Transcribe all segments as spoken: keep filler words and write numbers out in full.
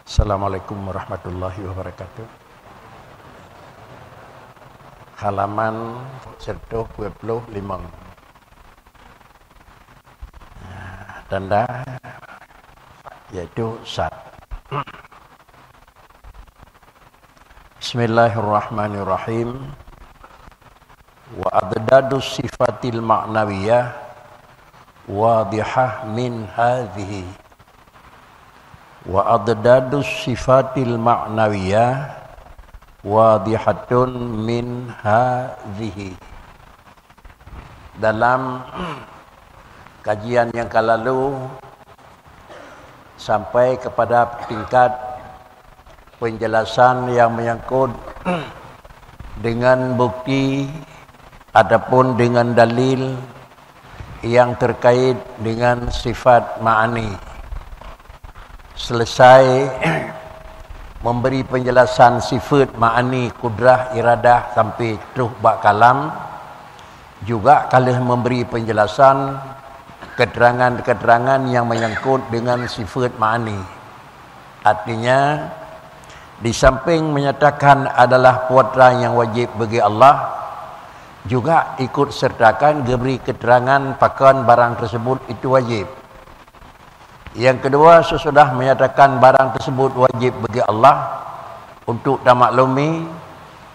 Assalamualaikum warahmatullahi wabarakatuh. Halaman seratus dua puluh lima. Tanda, yaitu sat. Bismillahirrahmanirrahim. Wa adadus sifatil ma'nawiyah wadihah min hadhihi. Wa adadus sifatil ma'nawiyah wadihatun min hadhihi. Dalam kajian yang ka lalu, sampai kepada tingkat penjelasan yang menyangkut dengan bukti ataupun dengan dalil yang terkait dengan sifat ma'ani. Selesai memberi penjelasan sifat ma'ani, kudrah, iradah sampai terus bak kalam, juga ka lheueh memberi penjelasan keterangan-keterangan yang menyangkut dengan sifat ma'ani. Artinya, di samping menyatakan adalah putra yang wajib bagi Allah, juga ikut sertakan geubri keterangan pakon barang tersebut itu wajib. Yang kedua, sesudah menyatakan barang tersebut wajib bagi Allah untuk tamaklumi,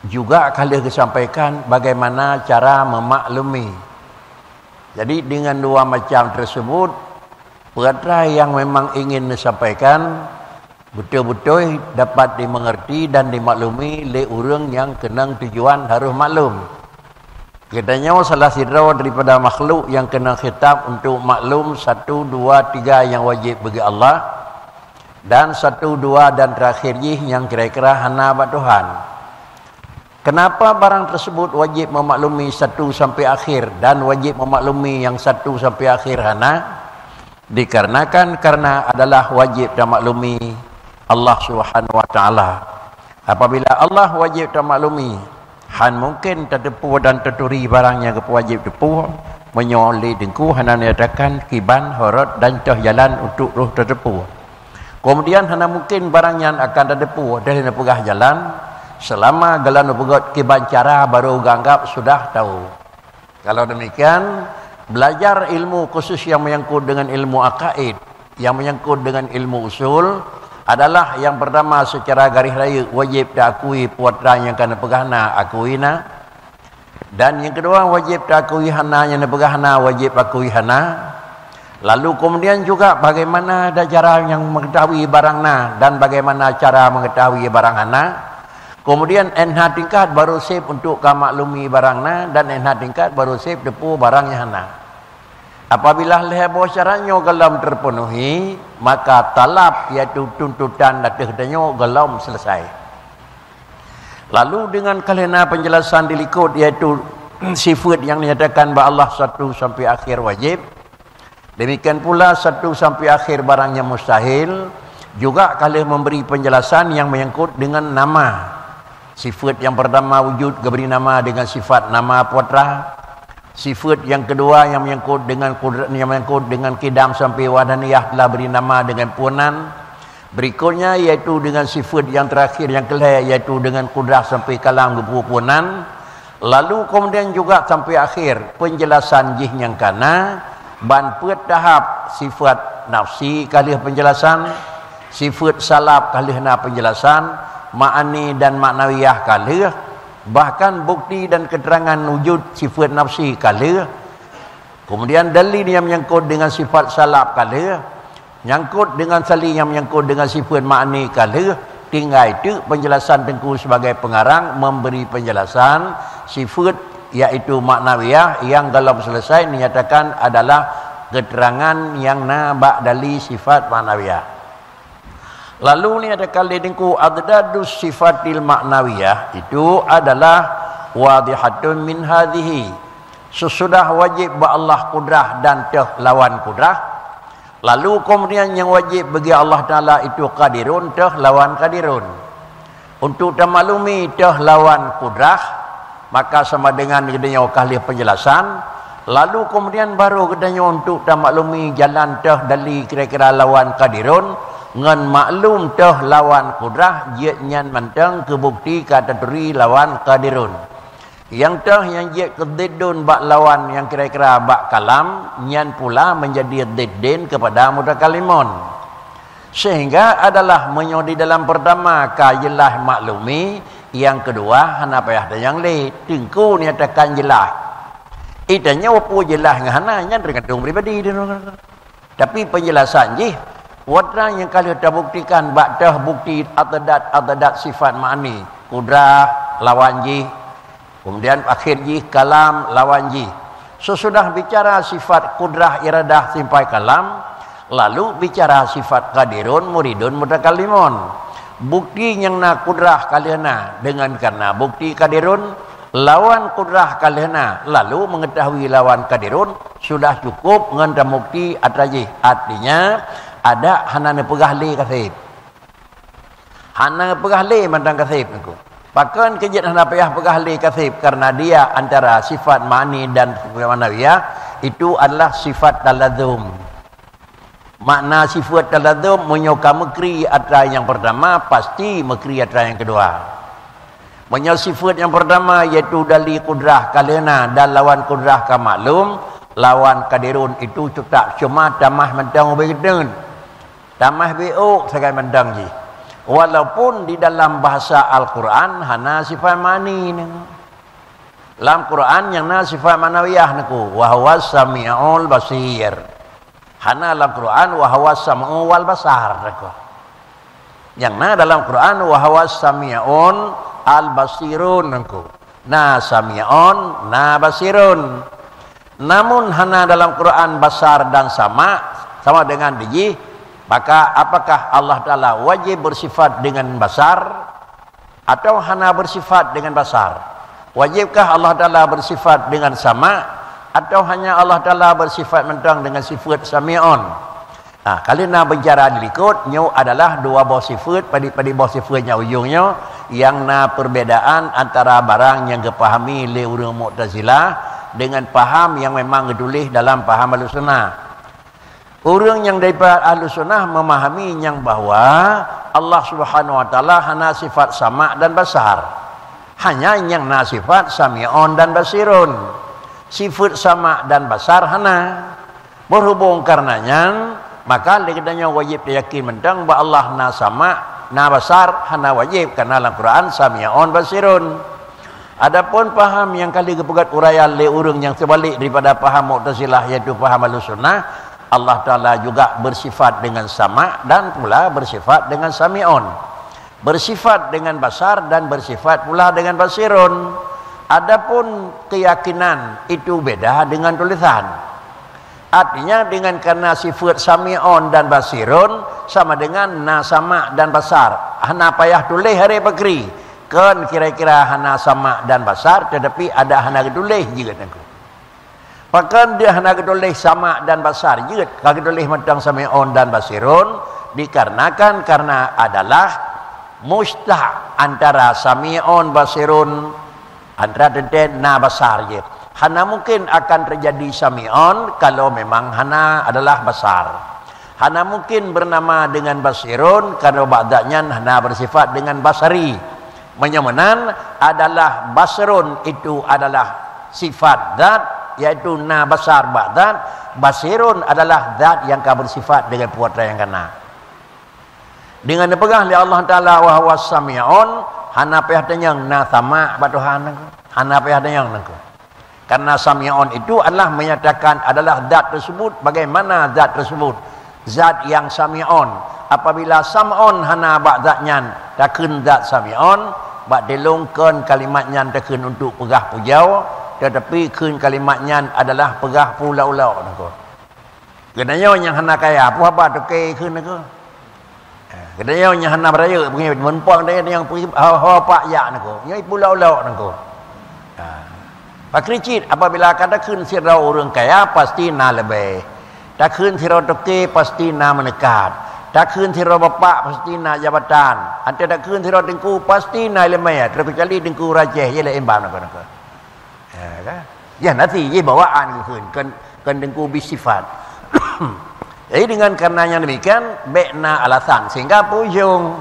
juga ka lheueh geusampaikan bagaimana cara memaklumi. Jadi, dengan dua macam tersebut, peue atra yang memang ingin disampaikan beutôi-beutôi dapat dimengerti dan dimaklumi lé ureuëng nyang keunong tujuan harôh maklum. Geutanyoe salah sidroe daripada makhluk nyang keunong khitab untuk maklum satu, dua, tiga nyang wajib bagi Allah, dan satu, dua, dan terakhir jih nyang kira-kira hana bak Tuhan. Kenapa barang tersebut wajib memaklumi satu sampai akhir dan wajib memaklumi yang satu sampai akhir hana? Dikarenakan karena adalah wajib tamaklumi Allah Subhanahu wa Taala. Apabila Allah wajib tamaklumi, han mungkin tateupeue dan taturi barang nyang geupeuwajib teupeue, meunyoe lé Teungku hana nyatakan kiban, horot dan toh jalan untuk roh tateupeue. Kemudian hana mungkin barang nyan akan tateupeue dari neupeugah jalan, selama gohlom neupeugét kiban cara baru geuanggap sudah tahu. Kalau demikian, belajar ilmu khusus yang menyangkut dengan ilmu akaid, yang menyangkut dengan ilmu usul, adalah yang pertama secara garis rayeuk wajib taakui putra nyang ka neupeugah na, akui na. Dan yang kedua, wajib taakui hana, nyang neupeugah na, wajib akui hana. Lalu kemudian juga bagaimana ada cara nyang mengetahui barang na dan bagaimana cara mengetahui barang hana. Kemudian, enha tingkat baru sép untuk ka maklumi barang na dan enha tingkat baru sép teupeue barang nyang hana. Apabila lhée boh syarat nyoe gohlom terpenuhi, maka talab, yaitu tuntutan ateueh tanyoe gohlom selesai. Lalu dengan ka lheueh na penjelasan di likot, yaitu sifat yang dinyatakan bak Allah satu sampai akhir wajib. Demikian pula satu sampai akhir barang yang mustahil, juga ka lheueh memberi penjelasan yang menyangkut dengan nama. Sifat yang pertama wujud geubri nama dengan sifat nama putra. Sifat yang kedua yang menyangkut dengan kudrat, yang menyangkut dengan kidam sampai wahdaniyah telah beri nama dengan punan. Berikutnya, yaitu dengan sifat yang terakhir, yang kelhée, yaitu dengan kudrah sampai kalam geupeu punan. Lalu kemudian juga sampai akhir penjelasan jih nyang kana, ban peuet tahap, sifat nafsi ka lheueh penjelasan, sifat salab ka lheueh na penjelasan, ma'ani dan maknawiyah ka lheueh, bahkan bukti dan keterangan wujud sifat nafsi ka lheueh. Kemudian dalil yang menyangkut dengan sifat salab ka lheueh, nyangkut dengan sali nyang menyangkut dengan sifat ma'ani ka lheueh, tinggai teuk penjelasan Teungku sebagai pengarang memberi penjelasan sifat, yaitu maknawiyah, yang gohlom selesai dinyatakan adalah keterangan yang na bak dali sifat maknawiyah. Lalu dinyatakan lé Teungku adadus sifatil maknawiyah itu adalah wadihatun min hadhihi. Sesudah wajib bak Allah kudrah dan teuh lawan kudrah, lalu kemudian nyang wajib bagi Allah Taala itu qadirun teuh lawan qadirun. Untuk tamaklumi teuh lawan kudrah, maka sama dengan geutanyoe ka lheueh penjelasan, lalu kemudian baru geutanyoe untuk tamaklumi jalan teuh dali kira-kira lawan qadirun, Ngon maklum teuh lawan kudrah jeuet nyan mantong keu bukti ka taturi lawan qadirun. Nyang teuh nyang jeuet keu diddun bak lawan nyang kira-kira bak kalam, nyan pula menjadi diddin kepada mutakallimun. Sehingga adalah meunyoe di dalam pertama ka jeulaih maklumi, nyang keudua hana payah tanyong lé, teungku nyatakan jeulaih. Itanyoe peue jeulaih ngon hana, nyan teugantung pribadi. Tapi penjelasan jih, watèe nyang ka lheueh tabuktikan bak teuh bukti adad-adad sifat ma'ani, kudrah lawan jih, kemudian akhir jih kalam lawan jih. Sesudah bicara sifat kudrah iradah sampai kalam, lalu bicara sifat qadirun muridun mutakallimun. Bukti nyang na kudrah ka lheueh na, dengan karena bukti qadirun, lawan kudrah ka lheueh na, lalu mengetahui lawan qadirun, sudah cukup ngon tabukti atra jih. Artinya, adak hana neupeugah lé kaseb. Hana neupeugah lé mantong kaseb, Teungku. Pakon keu jeuet hana payah peugah lé kaseb? Karena dia antara sifat ma'ani dan sifat ma'nawiyah, itu adalah sifat talazum. Makna sifat talazum, meunyoe ka meukri atra nyang pertama, pasti meukri atra nyang keudua. Meunyoe sifat nyang pertama, yaitu dali kudrah ka lheueh na dan lawan kudrah ka maklum, lawan qadirun itu cutak, cuma tamah mantong ubé geuteun. Tamah biôk sagai mantong jih. Walaupun di dalam bahasa Al-Quran hana sifat ma'ani nyoe. Lam Quran nyang na sifat ma'nawiyah, Teungku, wa huwas sami'ul basir. Hana lam Quran wa huwas sam'u wal basar, Teungku. Nyang na dalam Quran wa huwas sami'un al basirun, Teungku. Na sami'un, na basirun. Namun hana dalam Quran basar dan sama, sama dengan dijih, maka apakah Allah Taala wajib bersifat dengan basar? Atau hana bersifat dengan basar? Wajibkah Allah Taala bersifat dengan sama, atau hanya Allah Taala bersifat mantong dengan sifat sami'un? Ha, kalau na bicara di likot, nyoe adalah dua boh sifat, padit-padit boh sifat nyang ujong nyoe, nyang na perbedaan antara barang nyang geupahami lé ureuëng Mu'tazilah dengan paham nyang memang geutuléh dalam paham Ahlussunnah. Ureuëng nyang daripada Ahlussunnah memahami nyang bahwa Allah Subhanahu wa Taala hana sifat sama dan basar. Hanya nyang na sifat sami'un dan basirun. Sifat sama dan basar hana. Berhubung karena nyan, maka lé geutanyoe wajib tayakin mantong bahwa Allah na sama, na basar, hana wajib, karena lam Quran sami'un basirun. Adapun paham nyang ka lheueh geupeugét uraian lé ureuëng nyang seubalik daripada paham Mu'tazilah, yaitu paham Ahlussunnah, Allah Taala juga bersifat dengan sama dan pula bersifat dengan sami'un. Bersifat dengan basar dan bersifat pula dengan basirun. Adapun keyakinan itu beda dengan tulisan. Artinya, dengan karena sifat sami'un dan basirun sama dengan na sama dan basar. Hana payah tuléh haré bakri. Kon kira-kira hana sama dan basar, tetapi ada hana geutuléh jeuet, Teungku. Pakon dia hana geutuléh sama dan basar jeuet, ka geutuléh mantong sami'un dan basirun, dikarenakan karena adalah mustaq antara sami'un basirun, antara teuntèe na basar jeuet. Hana mungkin akan terjadi sami'un kalau memang hana adalah basar. Hana mungkin bernama dengan basirun kalau bak zat nyan hana bersifat dengan basari. Meunyoe meunan, adalah basrun itu adalah sifat zat, yaitu na basar bak zat, basirun adalah zat nyang ka bersifat dengan peue atra nyang ka na. Dengan neupeugah lé Allah Taala wa huwa sami'un, hana payah tanyong na sama bak Tuhan, hana payah tanyong, Teungku. Karena sami'un itu adalah menyatakan adalah zat tersebut, bagaimana zat tersebut. Zat yang sami'un. Apabila sam'un hana bak zat nyan, takheun zat sami'un, bak tilong kon kalimat nyan takheun untuk peugah pujoe, tetapi kheun kalimat nyan adalah peugah peulok-ulok, Teungku. Geutanyoe nyang hana kaya, peue haba toke kheun, Teungku? Ha, geutanyoe nyang hana beurayeuk, peue muphom geutanyoe nyang peue hawa-hawa pak jak, Teungku. Nyoe peulok-ulok, Teungku. Ha. Pakri cit, apabila ka takheun sidroe ureuëng kaya, pasti na leubeh. Takheun sidroe toke, pasti na meuneukat. Takheun sidroe bapak, pasti na jabatan. Ateueh takheun sidroe teungku, pasti na iéleumé, terkecuali teungku rajéh, jih lé imbam, Teungku. Ya, kan? Ya, nanti, jih bawaan geukheun, kon, kon teungku bi sifat. Jadi dengan karena nyang demikian, bèk na alasan. Sehingga peujông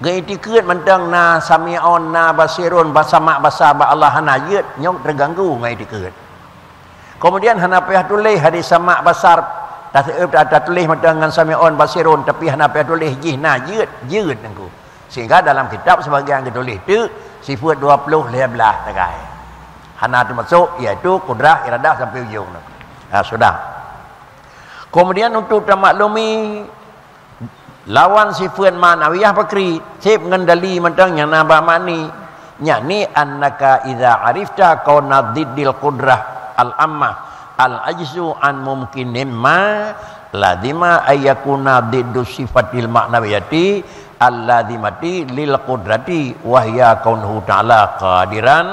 geuitikeuet mantong na sami'on, na basirun, ba-, sama' basar bak Allah hana jeuet, nyoe teuganggu ngon itikeuet. Kemudian hana payah tuléh hadis sama' basar, ta-, ta-, tatuléh mantong ngon sami'on, basirun, tapi hana payah tuléh jih na jeuet, jeuet nangku. Sehingga dalam kitab sebagian geutuléh teuk sifeuet dua ploh lhèe blaih tagai. Hana teumasok, iaitu kudrah, iradah sampai ujông nangku. Ha, sudah. Kemudian untuk tamaklumi, lawan sifeuet ma'nawiyah pakri, seb ngon dali mantong nyang na bak ma'ni. Yakni annaka idza arifta kauna diddil qudrah al-ammah al-ajzu an mumkinin ma lazima ayyakuna diddu sifatil ma'nawiyati allazimati lil qudrati wa hiya kaunuhu ta'ala qadiran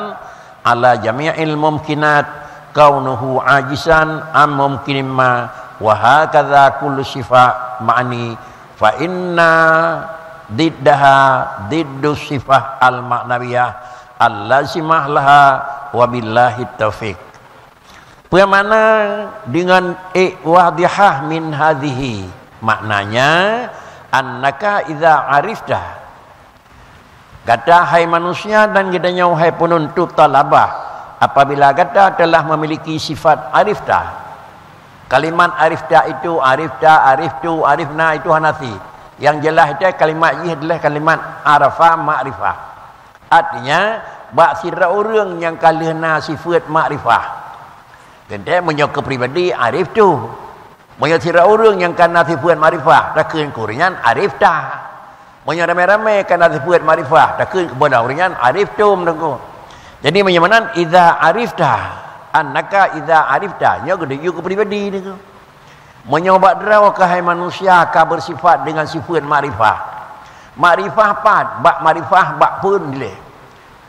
ala jami'il mumkinat kaunuhu ajizan am mumkinin ma wa hakadza kullu sifah ma'ni fa inna diddaha diddu sifah al-ma'nawiyah allazimah laha wa billahi taufiq. Peue makna dengan ik wadihah min hadhihi? Maknanya, annaka idza arifta, gata hai manusia dan geutanyoe hai penuntut talabah, apabila gata telah memiliki sifat arifta. Kalimat arifta itu, arifta, ariftu, arifna itu hana si. Yang jelas itu kalimat jih adalah kalimat arafa ma'rifah. Artinya, bak sidroe ureuëng nyang ka lheueh na sifeuet makrifah. Teuntée meunyoe keu pribadi, arif tu. Meunyoe sidroe ureuëng nyang ka na sifeuet makrifah, takheun keu ureuëng nyan arif ta. Meunyoe ramé-ramé ka na sifeuet makrifah, takheun keu ureuëng nyan arif tum, Teungku. Jadi, meunyoe meunan, idza arifta, annaka idza arifta, nyoe geutuju keu pribadi, Teungku. Meunyoe bak droe keuhai manusia ka beusifat deungon sifeuet makrifah. Makrifah pat, bak makrifah bak phon dilée.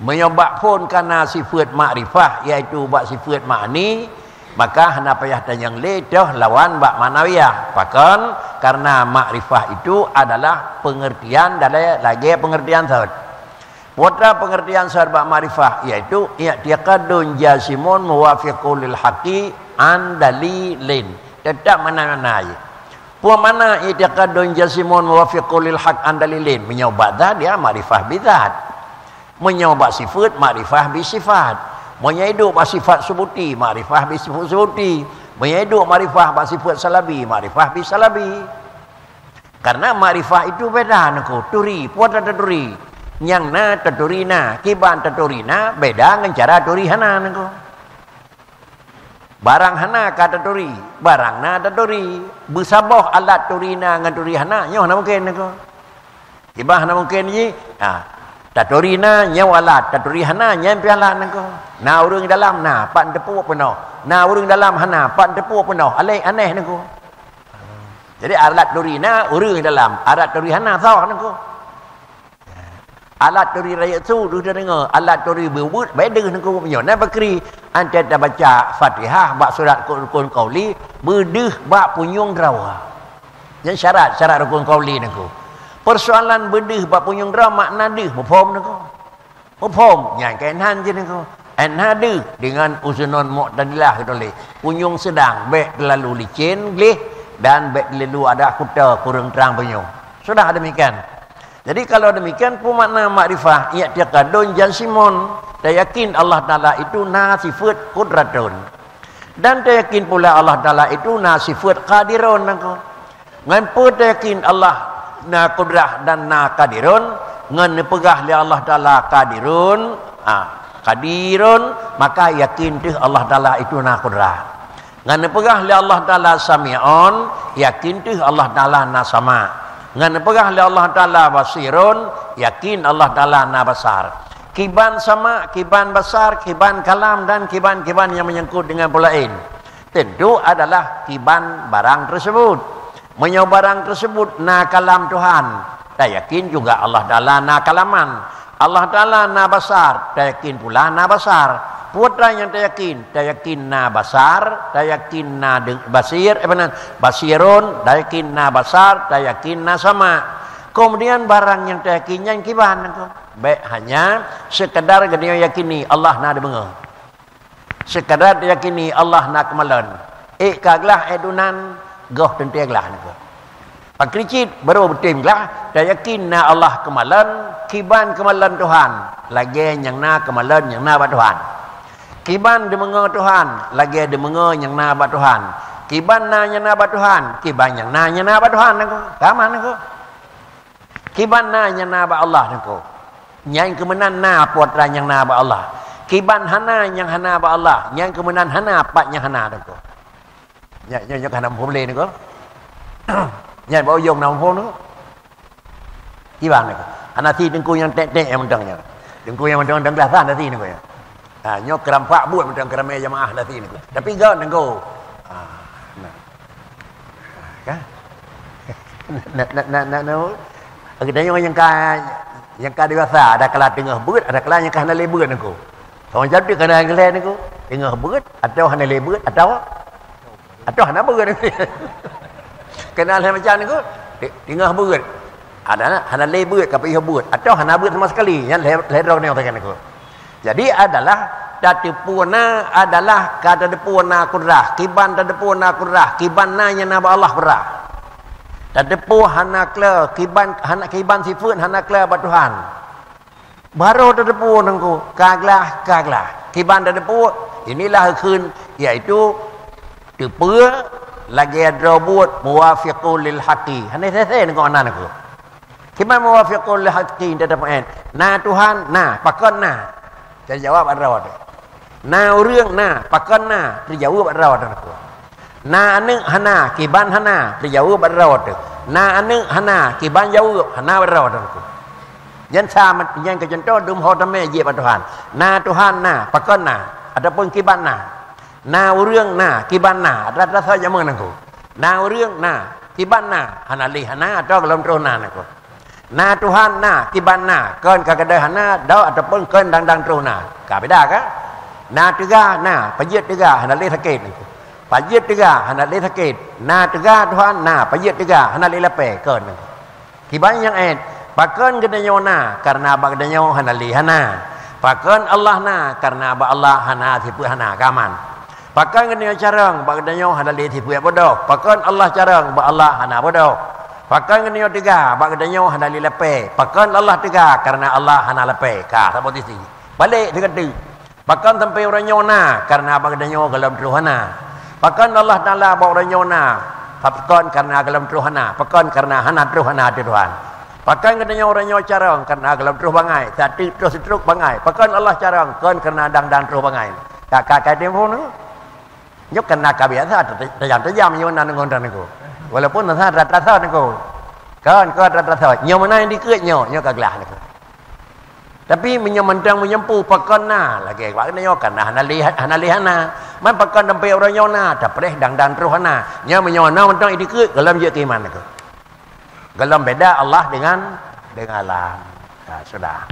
Meunyoe bak phon ka na sifeuet makrifah, yaitu bak sifeuet ma'ni, maka hana payah tanyong lé toh lawan bak ma'nawiyah. Pakon? Karena makrifah itu adalah pengertian dalé lagée pengertian sot. Peue ta pengertian sot bak makrifah, yaitu i'tiqadun jazimun muwafiqun lil haqqi an dalilin. Tetap makna-makna jih. Peue makna i'tiqadun jazimun muwafiqun lil haqq an dalilin? Meunyoe bak zat, dia makrifah bizat. Meunyoe bak sifeuet, makrifah bisifat. Meunyoe iduek bak sifat subuti, makrifah bisifat subuti. Meunyoe iduek makrifah bak sifeuet salabi, makrifah bisalabi. Karena makrifah itu beda, Teungku. Turi, peue ta taturi. Nyang na taturi na, kiban taturi na, beda ngon cara turi hana, Teungku. Barang hana ka taturi, barang na taturi. Beusaboh alat turi na ngon turi hana, nyoe hana mungken, Teungku. Kiban hana mungken jih, ha, taturi na, nyoe alat, taturi hana, nyan pih alat, Teungku. Na ureuëng dalam, na, pat teupeu peunoh. Na ureuëng dalam hana, pat teupeu peunoh. Alek aneh, Teungku. Jadi, alat turi na ureuëng dalam, alat turi hana soe, Teungku. Alat turi rayeuk su deuh tadeungoe, alat turi beubuet bèk deuh, Teungku. Meunyoe na pakri, antai tabaca Fatihah bak surat rukun qauli, beudeuh bak punyueng droe. Nyan syarat, syarat rukun qauli, Teungku. Persoalan beudeuh bak punyueng droe makna deuh, muphom, Teungku? Muphom, nyan keunan jih, Teungku. Ena deuh dengan uzunun mu'tadilah, geutuléh. Punyueng sedang, bèk teulalu licin gleh dan bèk teulalu ada kuta kureueng trang punyueng. Sudah demikian. Jadi, kalau demikian, peue makna makrifah? I'tiqadun jazimun, tayakin Allah Taala itu na sifeuet qudratun. Dan tayakin pula Allah Taala itu na sifeuet qadirun, Teungku. Ngon peue tayakin Allah na qudrah dan na qadirun? Ngon neupeugah lé Allah Taala qadirun, ha, qadirun, maka yakin teuh Allah Taala itu na qudrah. Ngon neupeugah lé Allah Taala sami'un, yakin teuh Allah Taala na sama'. Ngon neupeugah lé Allah Taala basirun, yakin Allah Taala na basar. Kiban sama', kiban basar, kiban kalam, dan kiban-kiban nyang menyangkut dengan peue laén. Tentu adalah kiban barang tersebut. Meunyoe barang tersebut na kalam Tuhan, tayakin juga Allah Taala na kalaman. Allah Taala na basar, tayakin pula na basar. Peue nyang tayakin? Tayakin na basar, tayakin na de-, basir, eh, beuna, basirun, tayakin na basar, tayakin na sama'. Kemudian barang nyang tayakin nyan kiban, bèk hanya sekadar geutanyoe yakini Allah na deungoe. Sekadar yakini Allah na keumalon. Ék ka glah, ék dunan, Goh teuntée glah niko. Pakri cit baru beutém glah, tayakin na Allah keumalon, kiban keumalon Tuhan, lagée nyang na keumalon nyang na bak Tuhan. Kiban deumeungoe Tuhan, lagée deumeungoe nyang na bak Tuhan. Kiban na nyang na bak Tuhan, kiban nyang na nyang na bak Tuhan niko. Ka man niko. Kiban na nyang na bak Allah niko. Nyan keumeunan na peue atra nyang na bak Allah. Kiban hana nyang hana bak Allah, nyan keumeunan hana pat nyang hana niko. Nyan, nyan, nyan ka hana muphom lé niko. Nyan bak ujong na muphom niko. Kiban niko. Hana si teungku nyang tek-tek nyang mantong nyan. Teungku nyang mantong dan glah hana si niko nyan. Ha, nyoe keurampak buet mantong keuramé jamaah hana si niko. Tapi gét niko. Ha, nah. Kan? Nak, nak, nak, nak, nak. Geutanyoe nyang ka, nyang ka dewasa, ada kala teungoh beuet, ada kala nyang ka hana lé beuet niko. Sama jadi kena lé niko, teungoh beuet, atau hana lé beuet, atau, atau hana beuet. Kena lé macam niko, te-, teungoh beuet. Ada hana lé beuet, ka piôh beuet, atau hana beuet sama sekali. Nyan lé, lé droe nyoe tekan niko. Jadi adalah tateupeue na adalah ka tateupeue na kudrah, kiban tateupeue na kudrah, kiban na nyang na bak Allah kudrah. Tateupeue hana kle, kiban hana kiban sifeut hana kle bak Tuhan. Baru tateupeue nangku, ka glah, ka glah. Kiban tateupeue, inilah kheun, yaitu teupeue lagée droe buet muwafiqul lil haqi. Hana sese nangku anan nangku. Kiban muwafiqul lil haqqi, teupeue. Na Tuhan, na. Pakon na? Jadi jaweueb bak droe teuh. Na ureuëng, na. Pakon na? Teujaweueb bak droe teuh. Na aneuëk, hana. Kiban hana? Teujaweueb bak droe teuh. Na aneuëk, hana. Kiban jaweueb? Hana bak droe teuh. Nyan sama, nyan keu cuntoh dum ho tamé jeuet bak Tuhan. Na Tuhan, na. Pakon na? Ataupun kiban na? Na ureuëng, na. Kiban na? Rata-rata saja meunan nangku. Na ureuëng, na. Kiban na? Hana lé hana, atau gohlom troh na nangku. Na Tuhan, na. Kiban na? Kon ka keudeh hana, dok ataupun kon dang-dang troh na. Ka beda ka? Na teuga, na. Pajoh teuga, hana lé sakét nangku. Pajoh teuga, hana lé sakét. Na teuga Tuhan, na. Pajoh teuga, hana lé lapée, kon nangku. Kiban nyang ék, pakon geutanyoe na, kareuna bak geutanyoe hana lé hana. Pakon Allah na, kareuna bak Allah hana sifeuet hana, ka aman. Pakon geutanyoe carông, bak geutanyoe hana lé sifeuet bodoh. Pakon Allah carông, bak Allah hana bodoh. Pakon geutanyoe teuga, bak geutanyoe hana lé lapée. Pakon Allah teuga, kareuna Allah hana lapée. Ka, saboh sisi. Balek sigoe teuk. Pakon sampoe uroe nyoe na, kareuna bak geutanyoe gohlom troh hana. Pakon Allah Taala bak uroe nyoe na, pakon kareuna gohlom troh hana, pakon kareuna hana troh hana ateueh Tuhan. Pakon geutanyoe uroe nyoe carông, kareuna gohlom troh bangai, sateuk troh sitrok bangai. Pakon Allah carông, kon kareuna dang-dang troh bangai. Ka, ka, ka timphu nyoe. Nyoe kareuna ka biasa, tajam-tajam nyoe na ngon nangku. Walaupun rasa, rasa nangku. Kon, kon rasa. Nyoe meunan dikeue nyoe, nyoe ka glah nangku. Tapi meunyoe mantong meunyoe peue pakon na, lagée bak nyoe kan hana lé, hana lé hana. Man pakon sampoe uroe nyoe na, tapreh dang-dang troh hana. Nyoe meunyoe na mantong idikeue, gohlom jeuet keu iman nangku. Gohlom beda Allah dengan, dengan alam. Ha, sudah.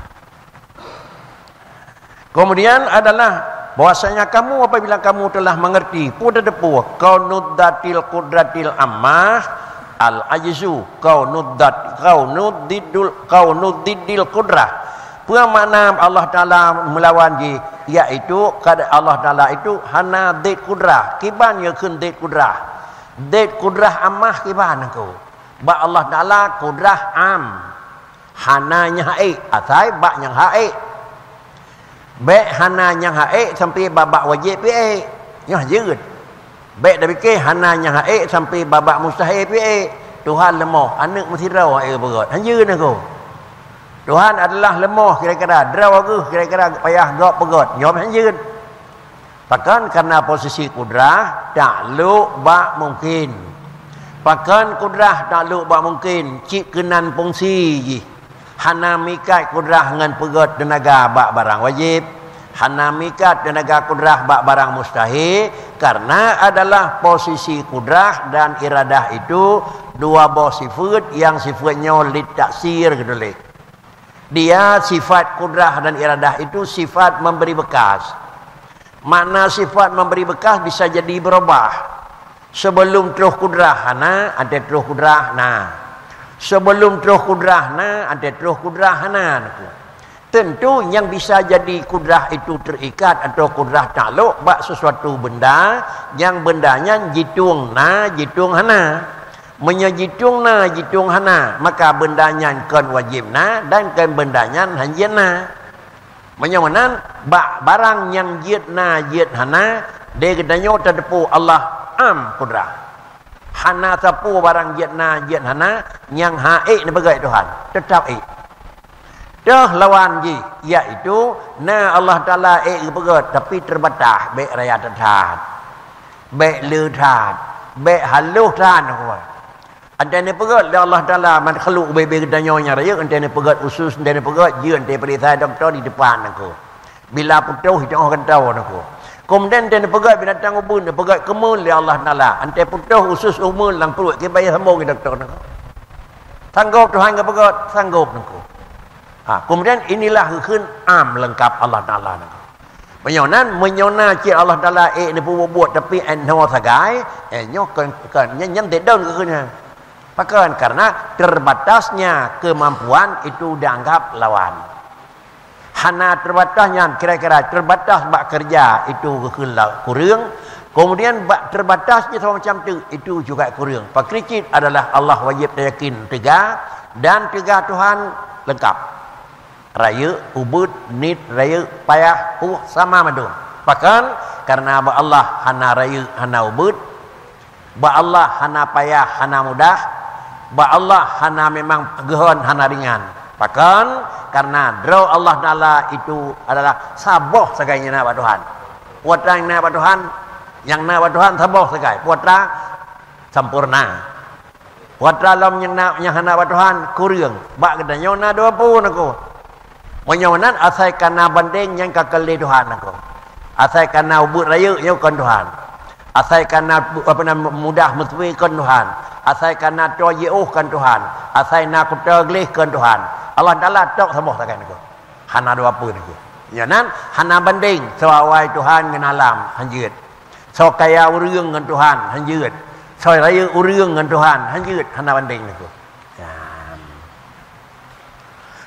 Kemudian adalah bahwasanya kamu apabila kamu telah mengerti, peue tateupeue, kaunud dzatil qudratil ammah, al ajzu, kaunud dzat, kaunud diddul, kaunud diddil qudrah. Peue makna Allah Taala meulawan jih, yaitu kad-, Allah Taala itu hana zat kudrah. Kiban nyoe kheun zat kudrah. Zat kudrah ammah kiban nangku. Bak Allah Taala kudrah am. Hana nyang hak ék, asai bak nyang hak ék. Bék hana nyang hak ék sampoe bak-bak wajéb pih ék. Nyoe jeuet. Bék tapike hana nyang hak ék sampoe bak-bak mustahé pih ék. Tuhan leumoh, aneuëk meusidroe ék peugét. Hanjeuet nangku. Tuhan adalah leumoh kira-kira, droe geuh kira-kira payah gob peugét. Nyoe hanjeuet. Pakon kareuna posisi kudrah taklok bak mungken. Pakon kudrah taklok bak mungken, cit keunan fungsi jih. Hana meuikat kudrah ngon peugét teunaga bak barang wajéb. Hana meuikat teunaga kudrah bak barang mustahé, kareuna adalah posisi kudrah dan iradah itu dua boh sifeuet nyang sifeuet nyoe lit taksir geutuléh. Dia sifat kudrah dan iradah itu sifat memberi bekas. Makna sifat memberi bekas bisa jadi berubah. Sebelum troh kudrah hana, até troh kudrah na. Sebelum troh kudrah na, até troh kudrah hana. Tentu nyang bisa jadi kudrah itu terikat atau kudrah taklok bak sesuatu benda, nyang benda nyan jitueng na, jitueng hana. Meunyoe jitueng na, jitueng hana, maka benda nyan kon wajéb na dan kon benda nyan hanjeuet na. Meunyoe meunan, bak barang nyang jeuet na, jeuet hana, di geutanyoe tateupeue Allah am kudrah. Hana sapeue barang jeuet na, jeuet hana, nyang han ék neupeugét Tuhan, teutap ék. Teuh lawan jih, yaitu na Allah Taala ék geupeugét, tapi teubatas, bék raya that, bék le that, bék halôh that. Antée neupeugét lé Allah Taala makhluk ubé-bé geutanyoe nyang rayeuk, antée neupeugét usus, antée neupeugét jeuet, antée peuriksa dokto di depan nangku. Bila putôh, iteu'oh gantoe nangku. Keumudian antée neupeugét binatang ubeut, neupeugét keumeun lé Allah Taala. Antée putôh usus umeun lam pruet, kiban sambông di dokto nangku. Sanggob Tuhan geupeugét, sanggob nangku. Ha, keumudian inilah geukheun am leungkap Allah Taala nangku. Meunyoe nan, meunyoe na cit Allah Taala ék neupeubuet-buet, tapi 'oh noe sagai, eh, nyoe kon, kon, nyan, nyan teudong geukheun nyan. Pakon? Karena terbatasnya kemampuan itu dianggap lawan. Hana terbatas nyan, kira-kira terbatas bak keureuja itu geukheun la-, kureueng. Kemudian bak terbatas jih sama macam tu, itu juga kureueng. Pakri cit adalah Allah wajéb tayakin teuga, dan teuga Tuhan leungkap. Rayeuk, ubeut, niet, rayeuk, payah, puih, sama mandum. Pakon? Karena bak Allah hana rayeuk, hana ubeut. Bak Allah hana payah, hana mudah. Bak Allah hana memang geuhon, hana ringan. Pakon? Karena droe Allah Taala itu adalah saboh sagai nyang na bak Tuhan. Peue atra nyang na bak Tuhan, nyang na bak Tuhan saboh sagai. Peue atra? Sampoereuna. Peue atra lom nyang na, nyang hana bak Tuhan, kureueng. Bak geutanyoe na dua peue nangku. Meunyoe meunan, asai ka na bandeng nyang ka keu lé Tuhan nangku. Asai ka na ubeut rayeuk nyoe kon Tuhan. Asai ka na, apa nama, mudah meuteumé kon Tuhan. Asai ka na toe jiôh kon Tuhan. Asai na kuto gleh kon Tuhan. Allah Taala tok saboh sagai nangku. Hana dua peue nangku. Nyoe nan hana bandeng, soe awai Tuhan ngon alam, hanjeuet. Soe kaya ureueng ngon Tuhan, hanjeuet. Soe rayeuk ureueng ngon Tuhan, hanjeuet, hana bandeng nangku. Ya.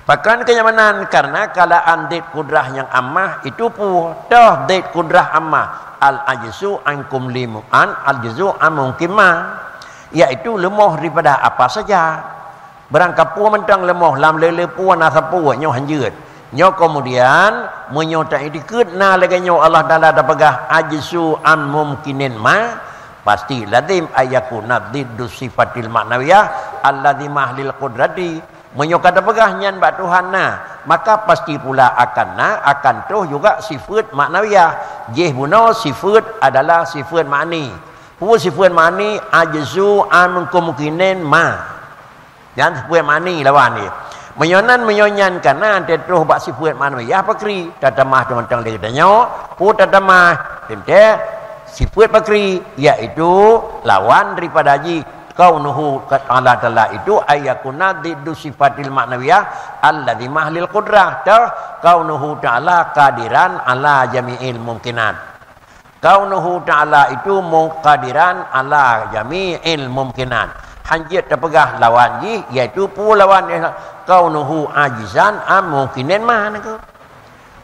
Pakon keu nyan meunan? Karena kalaan zat kudrah nyang amah itu peue? Toh zat kudrah amah, al-ajzu an kulli mu-, an, al-ajzu an mumkin ma, yaitu leumoh daripada apa saja. Barang kapeue mantong leumoh, lam le-le peue na sapeue, nyoe hanjeuet. Nyoe keumudian, meunyoe taiktikeuet na lagée nyoe Allah Taala tapeugah ajzu an mumkinin ma, pasti lazim an yakuna ziddu sifatil ma'nawiyah allazimah lil qudrati. Meunyoe ka tapeugah nyan bak Tuhan na, maka pasti pula akan na, akan troh juga sifeuet ma'nawiyah. Jih bunoe sifeuet adalah sifeuet ma'ni. Peue sifeuet ma'ni? Ajzu an mumkinin ma. Nyan sifeuet ma'ni lawan jih. Meunyoe nan, meunyoe nyan ka na, teutroh bak sifeuet ma'nawiyah pakri, tatamah teumantong lé geutanyoe, peue tatamah, teuntée sifeuet pakri, yaitu lawan daripada jih, kaunuhu, Allah Taala itu, an yakuna ziddu sifatil ma'nawiyah allazimah lil qudrah, toh, kaunuhu ta'ala qadiran ala jami'il mumkinat. Kaunuhu ta'ala itu mu-, qadiran ala jami'il mumkinat. Hanjeuet tapeugah lawan jih, yaitu peue lawan jih? Kaunuhu ajizan an mumkinin ma nangku.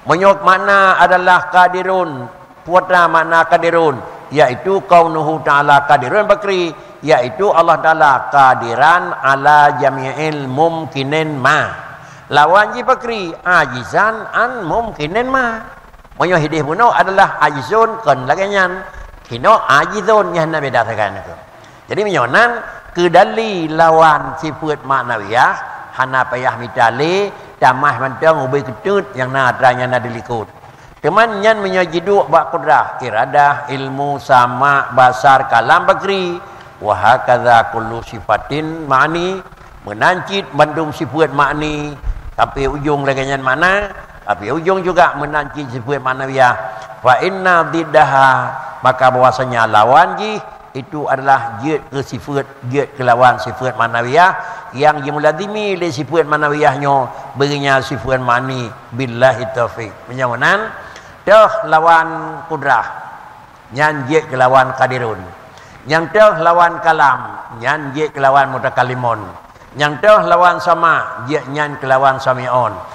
Meunyoe makna adalah qadirun, peue atra makna qadirun? Yaitu kaunuhu ta'ala qadirun pakri, yaitu Allah Taala qadiran ala jami'il mumkinin ma. Lawan jih pakri, ajizan an mumkinin ma. Meunyoe hidéh bunoe adalah ajizun, kon lagée nyan. Kinoe ajizun, nyan na beda sagai nangku. Jadi meunyoe nan, keudali lawan sifeuet ma'nawiyah, hana payah mita lé, tamah mantong ubé keuteuet nyang na atra nyang na dilikot. Teuma nyan meunyoe jiduek bak kudrah, iradah, ilmu, sama, basar, kalam, pakri, wa hakadza kullu sifatin ma'ni, meunan cit bandum sifeuet ma'ni, sampai ujong lagée nyan makna, sampai ujong juga meunan cit sifeuet ma'nawiyah. Fa inna diddaha, maka bahwasanya lawan jih itu adalah jeuet keu sifeuet, jeuet keu lawan sifeuet ma'nawiyah, nyang jimeulazimi lé sifeuet ma'nawiyah nyoe, beurinyan sifeuet ma'ni, billahi taufiq. Meunyoe meunan, toh lawan kudrah, nyan jeuet keu lawan qadirun. Nyang toh lawan kalam, nyan jeuet keu lawan mutakallimun. Nyang toh lawan sama, jeuet nyan keu lawan sami'un.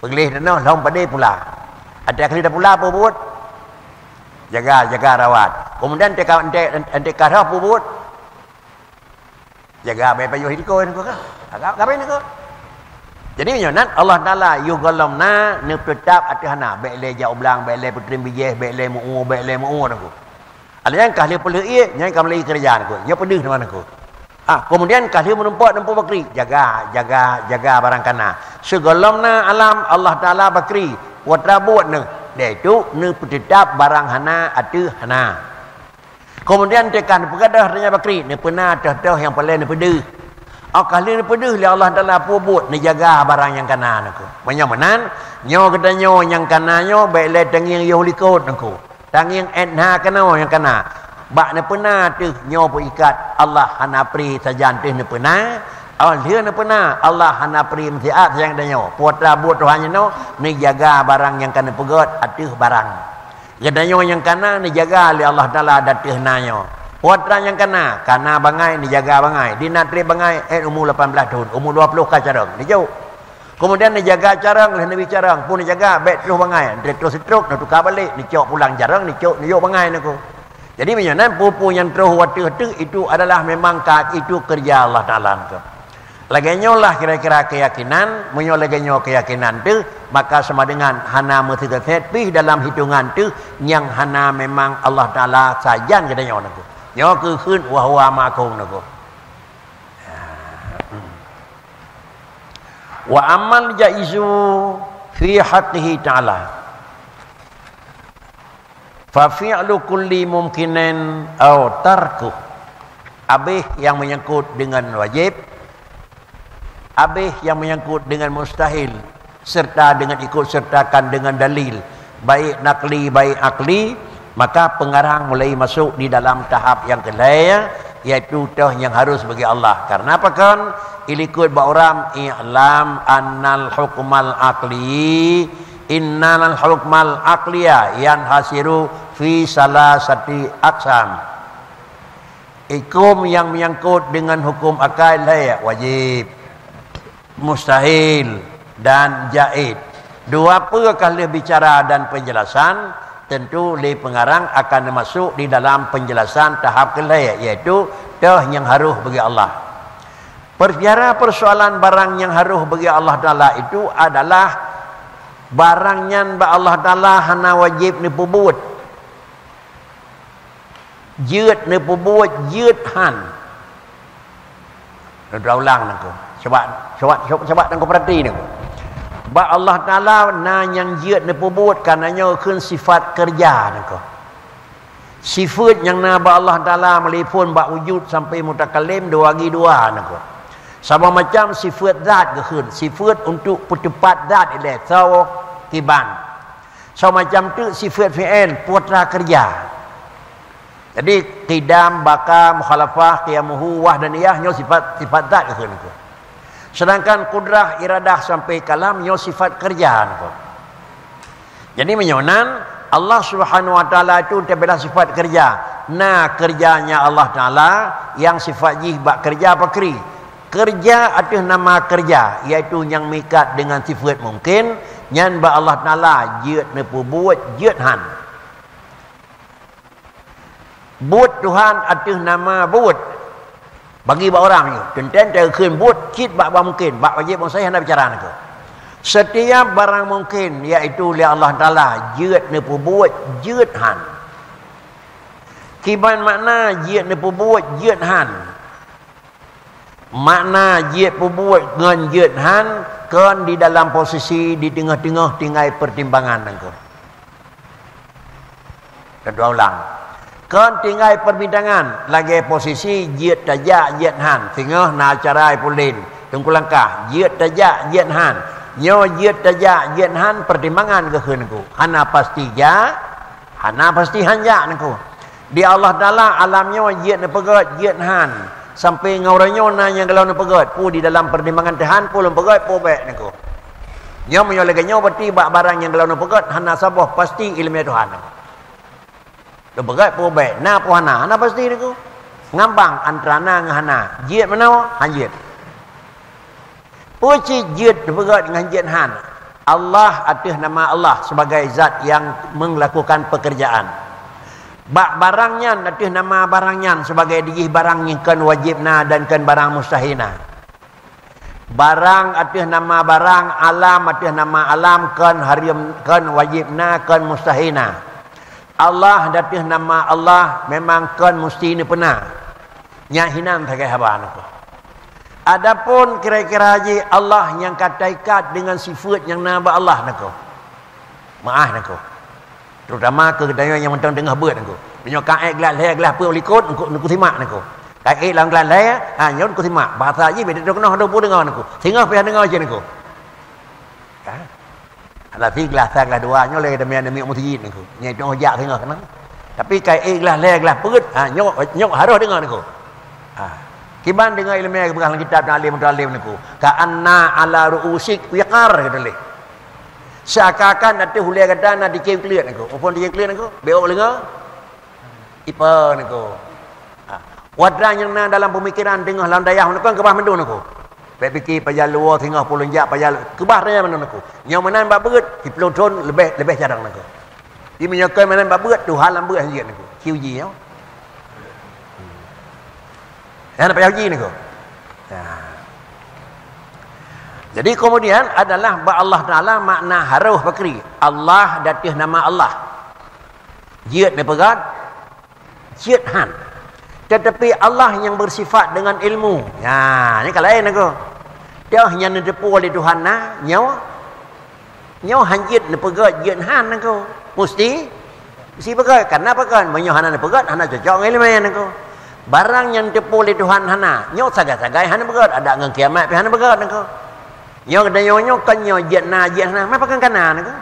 Peugleh tanoh lom padé pula. Até kali dah pula peue buet? Jaga, jaga rawat. Kemudian teuka, teuka roh peue buet? Jaga bèk pajoh di likot nangku ka. Agak gabe nangku. Jadi meunyoe nan Allah Taala yôh gohlom na, neupeuteutap ateueh hana, bèk lé jak u blang, bèk lé peutreun bijéh, bèk lé meu-ueng, bèk lé meu-ueng nangku. Alèh nyan ka lheueh peulheueh ié, nyan ka mulai keureuja nangku. Nyoe peudeuh teuma nangku. Ah, kemudian ka lheueh meurumpok, rumpok bakri, jaga, jaga, jaga barang kana. Sigohlom na alam Allah Taala bakri, peue teuma buet neuh, yaitu neupeuteutap barang hana ateueh hana. Kemudian teuka neupeugadôh donya bakri, neupeuna toh-toh nyang paleng neupeudeuh. Óh ka lheueh neupeudeuh lé Allah Taala peue buet, neujaga barang nyang kana nangku. Meunyoe meunan, nyoe geutanyoe nyang kana nyoe bèk lé tangieng yôh likot nangku. Tangieng ét na keunoe nyang kana. Bak neupeuna teuh nyoe peuikat Allah hana pri sajan teuh neupeuna. Óh lheueh neupeuna Allah hana pri meusiat sajan geutanyoe. Peue teuma buet Tuhan nyoe, neujaga barang nyang ka neupeugöt ateueh barang. Geutanyoe nyang kana neujaga lé Allah Taala ateueh na nyoe. Peue teuma nyang kana, kana bangai neujaga bangai. Di na trép bangai, eh, umu lapan belas thôn, umu dua ploh ka carông, neujok. Kemudian neujaga carông, lheueh neubi carông, peue neujaga, bèk troh bangai, neutroh seutrok, neutuka balek, neucok pulang carông, neucok, neujok bangai nangku. Jadi meunyoe nan peue-peue nyang troh u ateueh-ateueh, itu adalah memang ka, itu keureuja Allah Taala nangku. Lagèe nyoe lah kira-kira keuyakinan, meunyoe lagèe nyoe keuyakinan teuh, maka sama dengan hana meusitet-sitet pih dalam hitongan teuh nyang hana memang Allah Taala sajan geutanyoe nangku. Nyoe keuh kheun wa huwa ma'akum nangku. Wa ammal jaizu fi haqqihi ta'ala. Fa fi'lu kulli mumkinin au tarkuh. Abéh nyang menyangkut dengan wajib, abéh nyang menyangkut dengan mustahil, serta dengan ikut sertakan dengan dalil, baik naqli, baik aqli, maka pengarang mulai masuk di dalam tahap nyang keulhèe, yaitu toh nyang harus bagi Allah. Karena apa kan? Ilikot bak uram, i'lam annal hukmal aqli Innal hukmal aqliya yanhasiru fi salasati aqsam. Hukum nyang meunyangkot deungon hukum akai lhèe, wajib, mustahil, dan jaiz. Dua peue ka lheueh bicara dan penjelasan, tentu lé pengarang akan masuk di dalam penjelasan tahap keulhèe, yaitu toh nyang harôh bagi Allah. Perkara persoalan barang nyang harôh bagi Allah Taala itu adalah barang nyan bak Allah Taala hana wajéb neupeubuet. Jeuet neupeubuet, jeuet han. Lôn ulang nangko. Coba, coba, coba, coba nangko peurati nangko. Bak Allah Taala na nyang jeuet neupeubuet, karena nyoe kheun sifat keureuja nangko. Sifeut nyang na bak Allah Taala meulipon bak wujud sampai mutakallim dua gi dua nangko. Saboh macam sifeut zat geukheun, sifeut untuk peuteupat zat ilée soe kiban. Soe macam teuk sifeut fi'il, putra keureuja. Jadi, qidam, baqa, mukhalafah, qiyamuhu, wahdaniyah, nyoe sifat, sifat zat geukheun nangko. Sedangkan qudrah, iradah sampai kalam, nyoe sifat keureuja nangko. Jadi, meunyoe nan, Allah Subhanahu wa Taala itu teubilang sifat keureuja. Na keureuja nyang Allah Taala nyang sifat jih bak keureuja pakri. Keureuja ateueh nama keureuja, yaitu nyang meuikat deungon sifeut mungkin, nyan bak Allah Taala jeuet neupeubuet, jeuet han. Buet Tuhan ateueh nama buet. Bagi bak ureuëng nyoe, teuntèe takheun buet cit bak, bak mungkin, bak wajéb mustahil hana bicara nangko. Setiap barang mungkin, yaitu lé Allah Taala, jeuet neupeubuet, jeuet han. Kiban makna jeuet neupeubuet, jeuet han. Makna jeuet peubuet ngon jeuet han kon di dalam posisi di teungoh-teungoh tinggai pertimbangan nangko. Keudua ulang. Kon tinggai perbintangan lagée posisi jeuet tajak jeuet han, singoh na acara pulen, teungku langkah, jeuet tajak jeuet han. Nyoe jeuet tajak jeuet han pertimbangan geukheun nangko. Hana pasti jak, hana pasti han jak nangko. Di Allah Taala alam nyoe jeuet neupeugét, jeuet han. Sampai ngon uroe nyoe na nyang gohlom neupeugét, peue di dalam pertimbangan Tuhan, peue lôn peugét, peue bék nangko. Nyoe meunyoe lagée nyoe berarti bak barang nyang gohlom neupeugét hana saboh pasti iéleumé Tuhan. Lôn peugét peue bék, na peue hana, hana pasti nangko. Ngambang antara na ngon hana, jeuet meunoe, han jeuet. Peue cit jeuet neupeugét ngon jeuet han? Allah ateueh nama Allah sebagai zat nyang melakukan pekerjaan. Bak barang nyan ateueh nama barang nyan sebagai dijih barang nyang kon wajéb na dan kon barang mustahil na. Barang ateueh nama barang, alam ateueh nama alam, kon hareuem, kon wajéb na, kon mustahil na. Allah ateueh nama Allah memang kon musti neupeuna. Nyan hinan sagai haba nangko. Adapun kira-kira jih Allah nyang ka taikat deungon sifeut nyang na bak Allah nangko. Meu'ah nangko. Terutama keu geutanyoe nyang mantong teungoh beuet nangko. Meunyoe ka ék glah lhèe glah peuet likot nangko, nangko simak nangko. Ka ék lam glah lhèe, ha nyoe nangko simak. Bahasa jih beda keunoe dua puluh deungoe nangko. Singoh pih deungoe cit nangko. Ha? Alah si glah sa glah dua nyoe lé demi demi meuseujid nangko. Nyan itu jak singoh keunan. Tapi kai ék glah lhèe glah peuet, ha nyoe nyoe harôh deungoe nangko. Ha. Kiban deungoe iéleumé geupeugah lam kitab dan alim mutaalim nangko. Ka anna ala ru'usik wiqar kata lé. Seakan-akan ateueh ulée gata na dicém kleuet nangko. Muphom dicém kleuet nangko? Bék ôk leungoe. Ipe nangko. Ha. Watée nyang na dalam peumikiran teungoh lam dayah nangko keubah mandum nangko. Bék pike pajan luwoe singoh pulon jak pajan keubah raya mandum nangko. Nyoe meunan bak beuet, siplôh thon leubeh leubeh carông nangko. Di meunyoe kon meunan bak beuet, tuha lam beuet hanjeuet nangko. Ci uji nyoe. Hana payah uji nangko. Nah. Jadi kemudian adalah bak Allah Taala makna harôh pakri. Allah ateueh nama Allah. Jeuet neupeugah, jeuet han. Tetapi Allah yang bersifat dengan ilmu. Nya, ni ka laén nangko. Toh nyang neuteupeue lé Tuhan na, nyoe Nyoe han jeuet neupeugét jeuet han nangko. Musti, musti peugét. Karena pakon? Meunyoe hana neupeugét, hana cocok ngon iéleumé nangko. Barang nyang teupeu lé Tuhan hana, nyoe sagai-sagai hana peugét, adak ngon kiamat pih hana peugét nangko. Nyoe geutanyoe nyoe kon nyoe jeuet na, jeuet hana, meupakan kana nangko.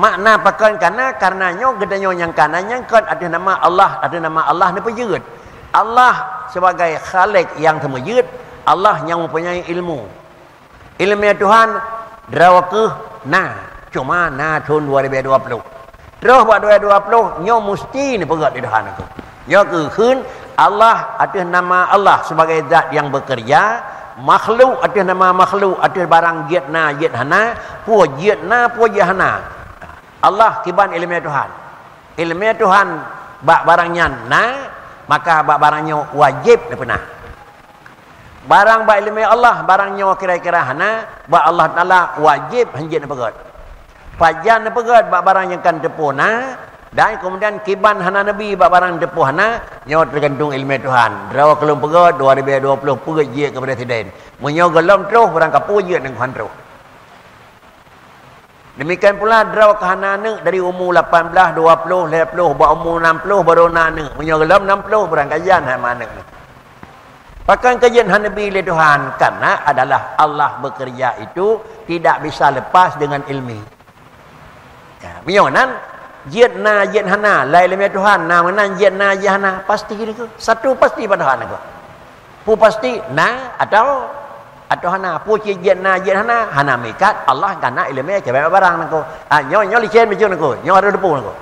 Makna pakon kana, karena nyoe geutanyoe nyang kana nyang kon ateueh nama Allah, ateueh nama Allah neupeujeuet. Allah sebagai Khalik nyang teumeujeuet, Allah nyang mempunyai ilmu. Ileumèe Tuhan, droe keuh na, cuma na thôn dua ribèe dua ploh. Troh bak dua ribèe dua ploh, nyoe musti neupeugèt lé Tuhan keuh. Nyoe keuh kheun Allah ateueh nama Allah sebagai zat nyang beukeureuja, makhluk ateueh nama makhluk, ateueh barang jeuet na, jeuet hana, peue jeuet na, peue jeuet hana. Allah kiban ileumèe Tuhan. Ileumèe Tuhan bak barang nyan na, maka bak barang nyoe wajéb neupeuna. Barang bak ileumèe Allah, barang nyoe kira-kira hana, bak Allah Taala wajéb hanjeuet neupeugèt. Pajan neupeugèt bak barang nyang ka neuteupeue na, dan keumudian kiban hana neubi bak barang neuteupeue hana, nyoe teugantung ileumèe Tuhan. Droe keuh lôn peugèt dua ribèe dua ploh peuet jeuet keu presiden. Meunyoe gohlom troh, barang kapeue jeuet ngon Tuhan troh. Demikian pula droe keuh hana aneuk dari umu lapan belas, dua ploh, lhèe ploh, bak umu nam ploh baru na aneuk. Meunyoe gohlom nam ploh, barang kajan hana aneuk. Pakon keu jeuet hana neubi lé Tuhan? Karena adalah Allah bekerja itu tidak bisa lepas dengan ilmi. Ya, meunyoe nan, jeuet na, jeuet hana, lai ileumèe Tuhan, na meunan jeuet na, jeuet hana, pasti nyoe. Satu pasti bak Tuhan nyoe. Peue pasti na atau, atau hana. Peue cit jeuet na, jeuet hana, hana meuikat, Allah ka na ileumèe kiban barang nyoe. Ah, nyoe, nyoe licén bacut nyoe, nyoe harôh teupeu nyoe.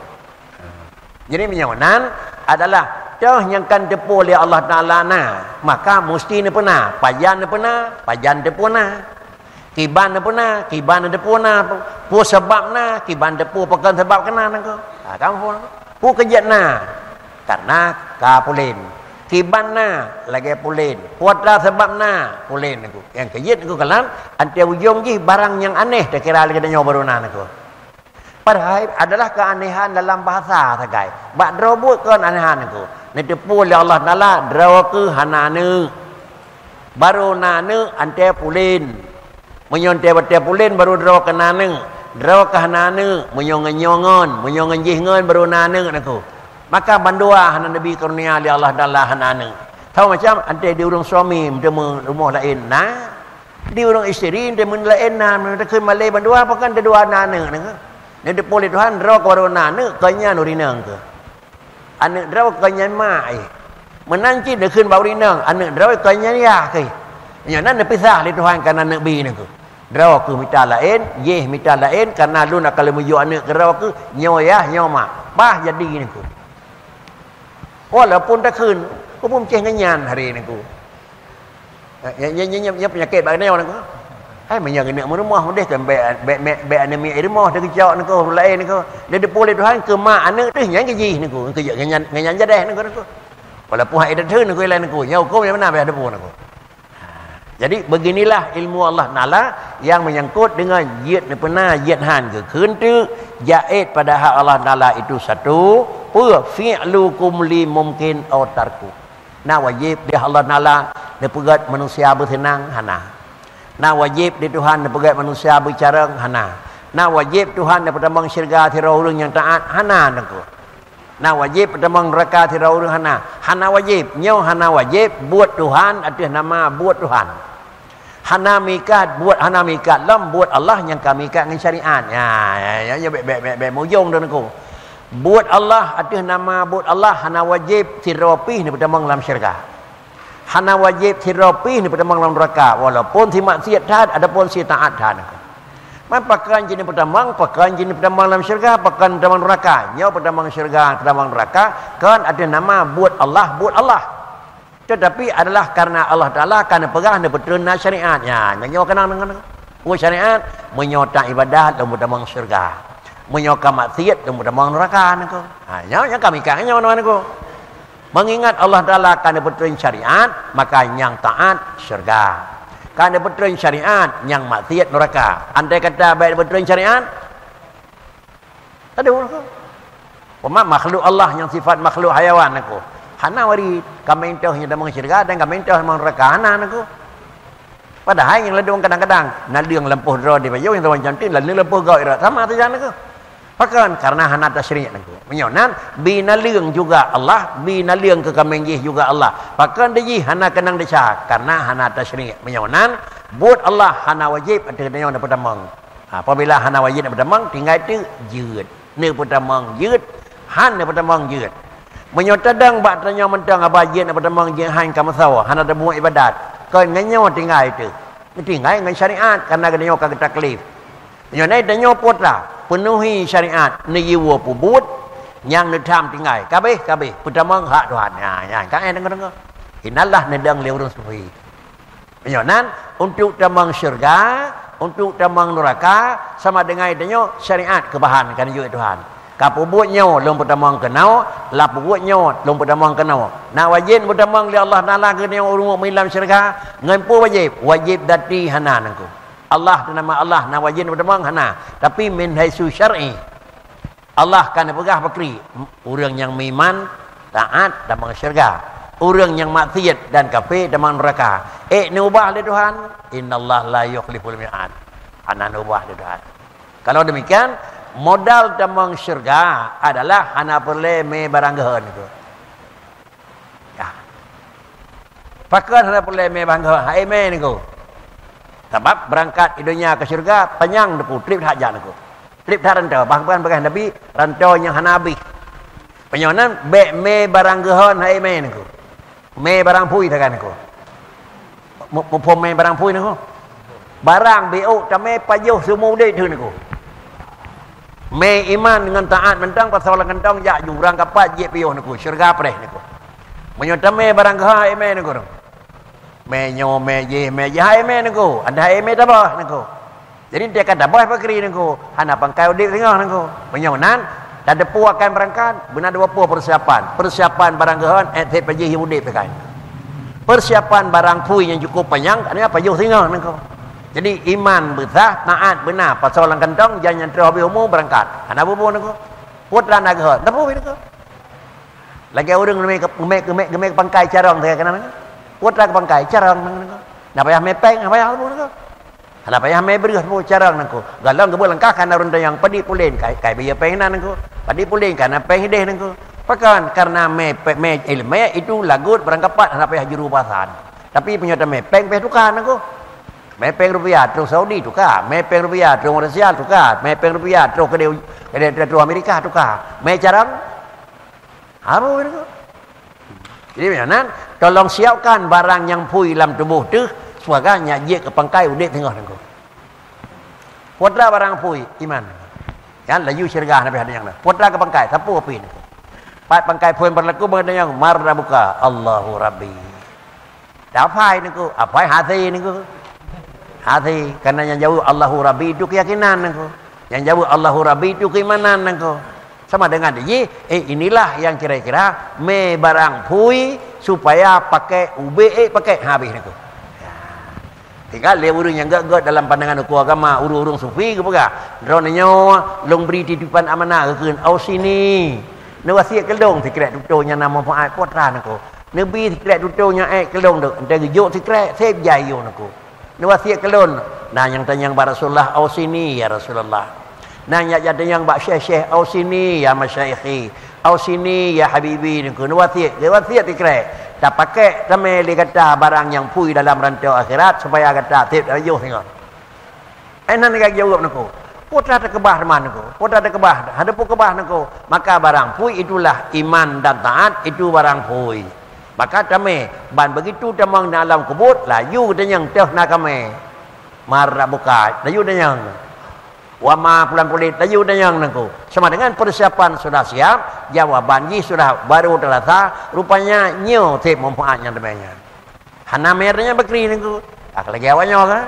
Jadi meunyoe nan adalah toh nyang ka neuteupeue lé Allah Taala na, maka musti neupeuna, pajan neupeuna, pajan teupeue na. Kiban neupeuna, kiban neuteupeue na, peue sabab na, kiban teupeue pakon sabab keunan nyoe. Ha, ka muphom. Peue keu jeuet na? Karena ka pulen. Kiban na, lagèe pulen. Peue atra sabab na, pulen nyoe. Nyang keu jeuet nyoe kalam, 'an teuh ujong jih barang nyang aneh takira lagèe tanyoe baru na nyoe. Padahai adalah keuanehan dalam bahasa sagai. Bak droe buet keuanehan nyoe. Neuteupeue lé Allah Taala, droe keuh hana aneuk. Baru na aneuk 'an teuh pulen. Meunyoe 'an teuh batèe pulen baru droe keuh na aneuk. Droe keuh hana aneuk, meunyoe ngon nyoe ngon, meunyoe ngon jih ngon baru na aneuk nyoe. Maka bandua hana neubi karonia lé Allah Taala hana aneuk. Sama macam 'an teuh di ureueng suami meuteumé rumoh laén na. Di ureueng isteri, di meulaén na, meutakheun malèe bandua, pakon teudua na aneuk nyoe. Neuteupeue lé Tuhan, droe keuh baru na aneuk, kon nyan ureueng inong keuh. Aneuk droe kon nyan mak, eh. Meunan cit neukheun bak ureueng inong, aneuk droe kon nyan yah keuh. Nyoe nan neupisah lé Tuhan kana aneuk bi nyoe keuh. Droe keuh mita laén, jih mita laén, kana lôn akan lôn meujok aneuk keu droe keuh, nyoe yah, nyoe mak. Bah jadi nyoe keuh. Walaupun takheun, "Peue meucéh ngon nyan hari nyoe?" Eh, nyan, nyan, nyan, nyan, nyan peunyakét bak nyoe nyoe. Hai, meunyoe keuneuk meurumoh udeh kan bèk, bèk, bèk, bèk aneuk miet i rumoh teukeujok nyoe, ureueng laén nyoe. Lé teupeu lé Tuhan keu mak aneuk teuh nyan keujih nyoe, keujok ngon nyan, ngon nyan jadeh nyoe, nyoe. Walaupun hai ida theun nyoe, ilèe nyoe, nyoe hukôm nyang meunan bèk teupeu nyoe. Jadi, beginilah ilmu Allah Taala yang menyangkut dengan jeuet neupeuna, jeuet han geukheun teuk, jaiz pada hak Allah Taala itu satu, peue fi'lukum li mumkin au tarku. Na wajéb di Allah Taala neupeugèt manusia beuseunang? Hana. Na wajéb di Tuhan neupeugèt manusia beucarông? Hana. Na wajéb Tuhan neupeutamong syeuruga sidroe ureueng nyang taát? Hana, Teungku. Na wajéb peutamong neuraka sidroe ureueng? Hana. Hana wajéb. Nyoe hana wajéb buet Tuhan ateueh nama buet Tuhan. Hana meuikat buet, hana meuikat lom buet Allah nyang ka meuikat ngon syariat. Ya, ya, ya, ya, bèk, bèk, bèk, bèk meujong, Teungku. Buet Allah ateueh nama buet Allah hana wajéb sidroe pih neupeutamong lam syeuruga. Hana wajéb sidroe pih neupeutamong lam neuraka, walaupun si maksiat that ataupun si taát that. Man pakon jih neupeutamong, pakon jih neupeutamong lam syeuruga, pakon neupeutamong neuraka. Nyoe peutamong syeuruga, peutamong neuraka, kon ateueh nama buet Allah, buet Allah. Tetapi adalah karena Allah Taala ka neupeugah neupeutreun na syariat. Nya, nyoe keunong deungon. Peue syariat? Meunyoe taat ibadat, lom peutamong syeuruga. Meunyoe ka maksiat, lom peutamong neuraka, Teungku. Ha, nyoe, nyoe ka meuikat nyoe, Teungku. Mengingat Allah Taala ka neupeutreun syariat, maka nyang taát syeuruga. Ka neupeutreun syariat, nyang maksiat neuraka. Andai kata bèk neupeutreun syariat, aduh, Teungku. Umat makhluk Allah nyang sifat makhluk hayawan, Teungku. Hana wari ka meuintoh nyang tamong syeuruga dan ka meuintoh tamong neuraka, hana, Teungku. Padahai nyang ladôm kadang-kadang naleueng lampôh droe di payông nyang tamong cantik, lalu lampôh gob irat sama sajan, Teungku. Pakon? Karena hana tasyrik, Teungku. Meunyoe nan, bi naleueng juga Allah, bi naleueng keu kaméng jih juga Allah. Pakon di jih hana keunong desya? Karena hana tasyrik. Meunyoe nan, buet Allah hana wajéb ateueh tanyoe neupeutamong. Ha, apabila hana wajéb neupeutamong, tinggai teuk jeuet. Neupeutamong jeuet, han neupeutamong jeuet. Meunyoe tadong bak tanyoe mantong haba jeuet neupeutamong jeuet han ka meusawa, hana tabuet ibadat. Kon ngon nyoe tinggai teuk. Tinggai ngon syariat, karena geutanyoe ka geutaklif. Nyoe nai tanyoe putra, peunuhi syariat, neuyue peubuet nyang neutham tinggai. Kabeh, kabeh, peutamong hak Tuhan. Nyan, nyan, ka eh deungoe-deungoe. Inalah neudong lé ureuëng sufi. Nyoe nan, untuk tamong syurga, untuk tamong nuraka, sama dengan tanyoe syariat keubahan ka neujok Tuhan. Ka peubuet nyoe lôn peutamong keunoe, la peubuet nyoe lôn peutamong keunoe. Na wajéb peutamong lé Allah Taala keu nyoe ureuëng mukmin lam syeuruga, ngon peue wajéb? Wajéb dati hana nangku. Allah teu nama Allah na wajéb peutamong hana, tapi min haitsu syar'i. Allah ka neupeugah bakri, ureuëng nyang meuiman, taát, tamong syeuruga. Ureuëng nyang maksiat dan kafé tamong neuraka. Ék neuubah lé Tuhan, innallaha la yukhliful mi'ad. Hana neuubah lé Tuhan. Kalau demikian, modal tamong syeuruga adalah hana peureulée mé barang geuhon nangku. Ya. Pakon hana peureulée mé barang geuhon, hai mé nangku. Sabab beurangkat di donya keu syeuruga panyang nangku, treb that jak nangku. Treb that rantau, bahkan bagaih Nabi, rantau nyang hana habéh. Meunyoe nan, bék mé barang geuhon hai mé nangku. Mé barang phui takan nangku. Mu-, muphom mé barang phui nangku. Barang biôk tamé pajoh seumeu udeb teuh nangku. Mé iman ngon taát mantong pasoe lam kantong jak jurang kapat jieb piôh nangku, syeuruga preh nangku. Meunyoe tamé barang geuhon hai mé nangku. Mé nyoe, mé jih, mé jih, hai mé nangku. Ada hai mé tabah nangku. Jadi, teuka tabah pakri nangku, hana pangkai udeb singoh nangku. Meunyoe nan, tateupeue akan beurangkat, beuna dua pue peusiapan. Peusiapan barang geuhon, eh, sép pajih udeb teukai. Peusiapan barang phui nyang cukup panyang, hana pajoh singoh nangku. Jadi, iman beusah, taát beuna, pasoe lam kantong, jan nyang troh habéh umu beurangkat. Hana bubu nangku. Putra na geuhon, tapeue nangku. Lagée ureuëng geumé, geumé, geumé, geumé pangkai carông teuka keunan nangku. Putra keu pangkai carông nangku. Na payah mé péng, na payah bubu nangku. Hana payah mé breueh po carông nangku. Galong geubeulangkah kana ureuëng tanyong padi pulen kai, kai biyeu péng nan nangku. Padi pulen kana péng hideh nangku. Pakon? Karena mé, mé ileumé itu lagot barang kapat hana payah juru pasan. Tapi meunyoe tamé péng payah tuka nangku. Mé péng rupiah troh Saudi tuka, mé péng rupiah troh Malaysia tuka, mé péng rupiah troh keudéh, keudéh troh Amerika tuka. Mé carông Abu nangku. Jadi, meunan, tolong siapkan barang nyang phui lam tuboh teuh, sibagoe nyak jeuet keu pangkai udeb teungoh nangku. Putra barang phui, iman. Kan laju syeuruga nabi hadis nyang na. Putra keu pangkai, sapeue pih nangku. Pat pangkai phon berlaku bang nyang mar dan buka, Allahu Rabbi. Dak apai nangku, apai hati nangku. Hati, karena nyang jaweueb Allahu Rabbi itu keyakinan nangku. Nyang jaweueb Allahu Rabbi itu keimanan nangku. Sama dengan jih, eh, inilah yang kira-kira mé barang phui supaya pakai ubé, eh, pakai habéh nangku. Tinggai lé ureuëng nyang gét-gét dalam pandangan hukum agama, ureuëng-ureuëng sufi geupeugah, "Droeneuh nyoe lôn bri titipan amanah keu kheun, au sini." Neuwasiet keu lôn sikrek tutoe nyang na manfaat putra nangku. Neubi sikrek tutoe nyang ék keu lôn deuek, entée geujok sikrek, sép jai yue nangku. Neuwasiet keu lôn, na nyang tanyong bak Rasulullah, "Ausini ya Rasulullah." Na nyang tanyong bak syekh-syekh, "Ausini ya masyaikhi, ausini ya habibi," nangku. Neuwasiet, neuwasiet sikrek. Tapakék tamé lé gata barang nyang phui dalam rantau akhirat supaya gata sép tarajoh singoh. Eh, nan ka jaweueb nangku. Putra teukeubah teuma nangku. Putra teukeubah, hana peue keubah nangku. Maka barang phui itulah iman dan taat, itu barang phui. Maka tamé, ban begitu tamong na alam kubur, laju tanyong toh na kamé. Mar buka, laju tanyong. Wama pulan kulit, laju tanyong nangku. Sama dengan persiapan sudah siap, jawaban jih sudah baru terasa, rupanya nyoe sép manfaat nyang teumé nyan. Hana mer nyan bakri nangku. Ah, lagée awak nyoe kan.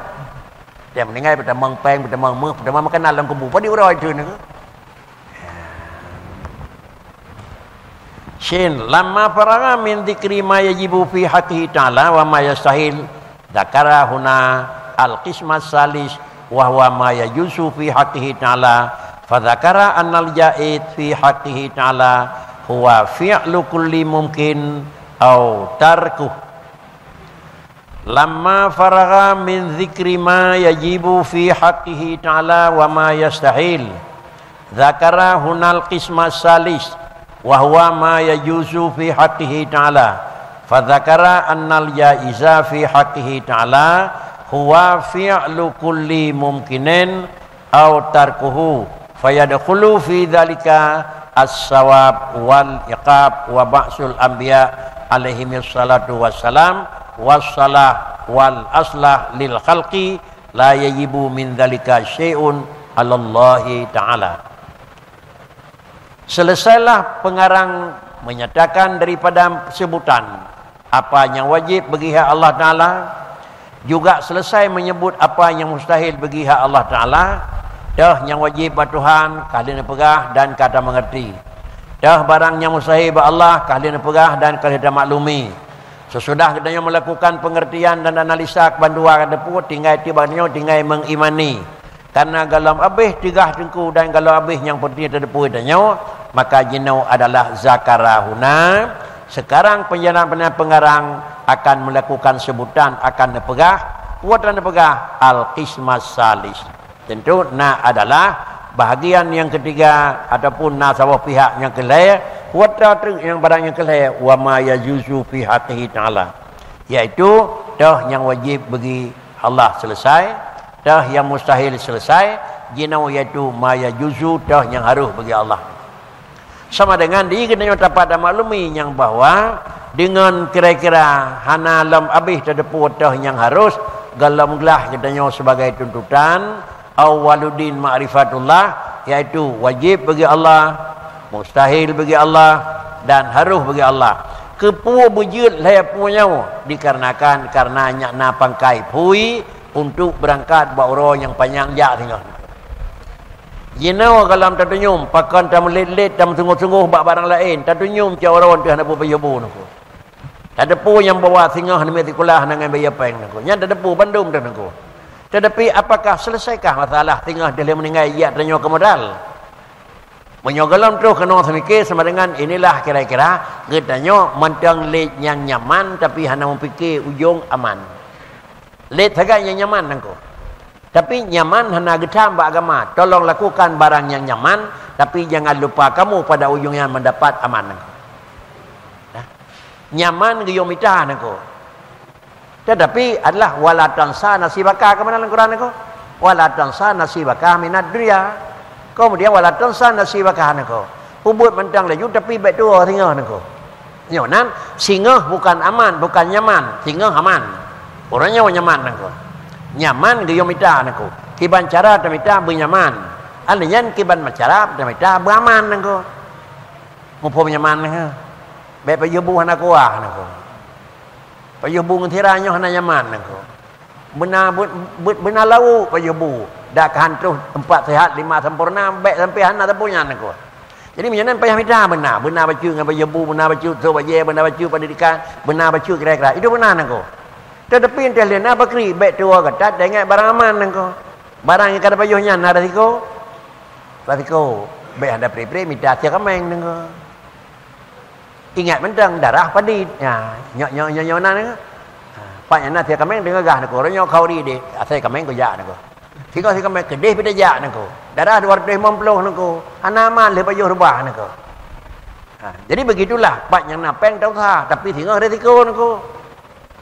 Dia meuninggai peutamong péng, peutamong méuh, peutamong makanan lam kubu. Padi uroe itu nangku. Shin, lamma faragha min dzikri ma yajibu fi haqqihi ta'ala wa ma yastahil, dzakara huna al-qisma salis wa huwa ma yajuzu fi haqqihi ta'ala. Fa dzakara annal jaiz fi haqqihi ta'ala huwa fi'lu kulli mumkin au tarkuh. Lamma faragha min dzikri ma yajibu fi haqqihi ta'ala wa ma yastahil, dzakara hunal qisma salis, wa huwa ma yajuzu fi haqqihi ta'ala. Fa dzakara annal jaiza fi haqqihi ta'ala huwa fi'lu kulli mumkinin au tarkuhu, fayadkhulu fi dzalika as-sawab wal iqab wa ba'sul anbiya alaihimus salatu wassalam, was salah wal aslah lil khalqi la yajibu min dzalika syai'un 'alallahi ta'ala. Selesailah pengarang menyatakan daripada sebutan apa nyang wajib bagi hak Allah Ta'ala, juga selesai menyebut apa nyang mustahil bagi hak Allah Ta'ala, toh nyang wajib bak Tuhan ka lheueh neupeugah dan ka tamengerti. Toh barang nyang mustahil bak Allah ka lheueh neupeugah dan ka lheueh tamaklumi. Sesudah geutanyoe melakukan pengertian dan analisa bandua ka teupeu, tinggai tieb bak tanyoe tinggai mengimani. Karena golom abéh tugaih teungku dan golom abéh nyang peunteng teupeu tanyoe, maka jinoe adalah zakara huna. Sekarang penjelasan pengarang akan melakukan sebutan, akan neupeugah, peue tan neupeugah, al-qismas salis. Tentu na adalah bahagian nyang ketiga ataupun na saboh pihak nyang keulhèe, peue tan treuk nyang barang nyang keulhèe, wa ma yajuzu fi haqqihi ta'ala, yaitu toh nyang wajib bagi Allah selesai, toh nyang mustahil selesai, jinoe yaitu ma yajuzu, toh nyang harôh bagi Allah. Sama dengan di geutanyoe dapat tamaklumi nyang bahwa deungon kira-kira hana lom abéh tateupeu toh nyang harôh, golom glah geutanyoe sebagai tuntutan, awwaluddin ma'rifatullah, yaitu wajib bagi Allah, mustahil bagi Allah, dan harôh bagi Allah. Keupeue beujeuet lhèe peue nyoe? Dikarenakan, karena nyan na pangkai phui untuk beurangkat bak uroe nyang panyang jak singoh. Jinoe golom tatunyom, pakon tameulet-let, tameusunggoh-sunggoh bak barang laén, tatunyom cit uroe teuh hana peue pajoh bu nangku. Tateupeu nyang bahwa singoh aneuk sikula hana ngon bayeue péng nangku. Nyan tateupeu bandum teuh nangku. Tetapi apakah selesaikah masalah singoh teuh lheueh meuninggai jak tanyoe keu modal? Meunyoe golom troh keunoe seumike sama dengan inilah kira-kira geutanyoe mantong lét nyang nyaman tapi hana meupike ujong aman. Lét sagai nyang nyaman nangku. Tapi nyaman hana geutam bak agama. Tolong lakukan barang nyang nyaman, tapi jangan lupa kamu pada ujungnya mendapat aman nangku. Nah, nyaman geuyue mita nangku. Tetapi adalah wala tansa nasibaka, keumanaan Quran nangku? Wala tansa nasibaka minad dunya. Kemudian wala tansa nasibaka nangku. Peubuet mantong laju tapi bék tuwoe singoh nangku. Nyoe nan, singoh bukan aman, bukan nyaman. Singoh aman. Uroe nyoe nyaman nangku. Nyaman geuyue mita nangku. Kiban cara tamita beunyaman. Alèh nyan kiban cara tamita beuaman nangku. Muphom nyaman nangku. Bék pajoh bu hana kuah nangku. Pajoh bu ngon sira nyoe hana nyaman nangku. Beuna, be-, be-, beuna lawok pajoh bu. Dak ka han troh empat sehat, lima sempurna, bék sampai hana sapeue nyan nangku. Jadi meunyoe nan payah mita beuna, beuna bacut ngon pajoh bu, beuna bacut sôk bajèe, beuna bacut pendidikan, beuna bacut kira-kira. Itu beuna nangku. Tetapi entah lé na bakri, bék tuwoe gata taingat barang aman nangku. Barang nyang ka tapajoh nyan na risiko. Risiko. Bék hana pri-pri mita sie kaméng nangku. Ingat mantong darah padit. Ha, nyoe, nyoe, nyoe, nyoe na nangku. Ha, pat nyang na sie kaméng teungoh gah nangku. Uroe nyoe khauri deh, asai kaméng kujak nangku. Singoh sie kaméng keudeh pih tajak nangku. Darah dua ratus lima puluh nangku. Hana aman lheueh pajoh reubah nangku. Ha, jadi begitulah, pat nyang na péng tausaha, tapi singoh risiko nangku.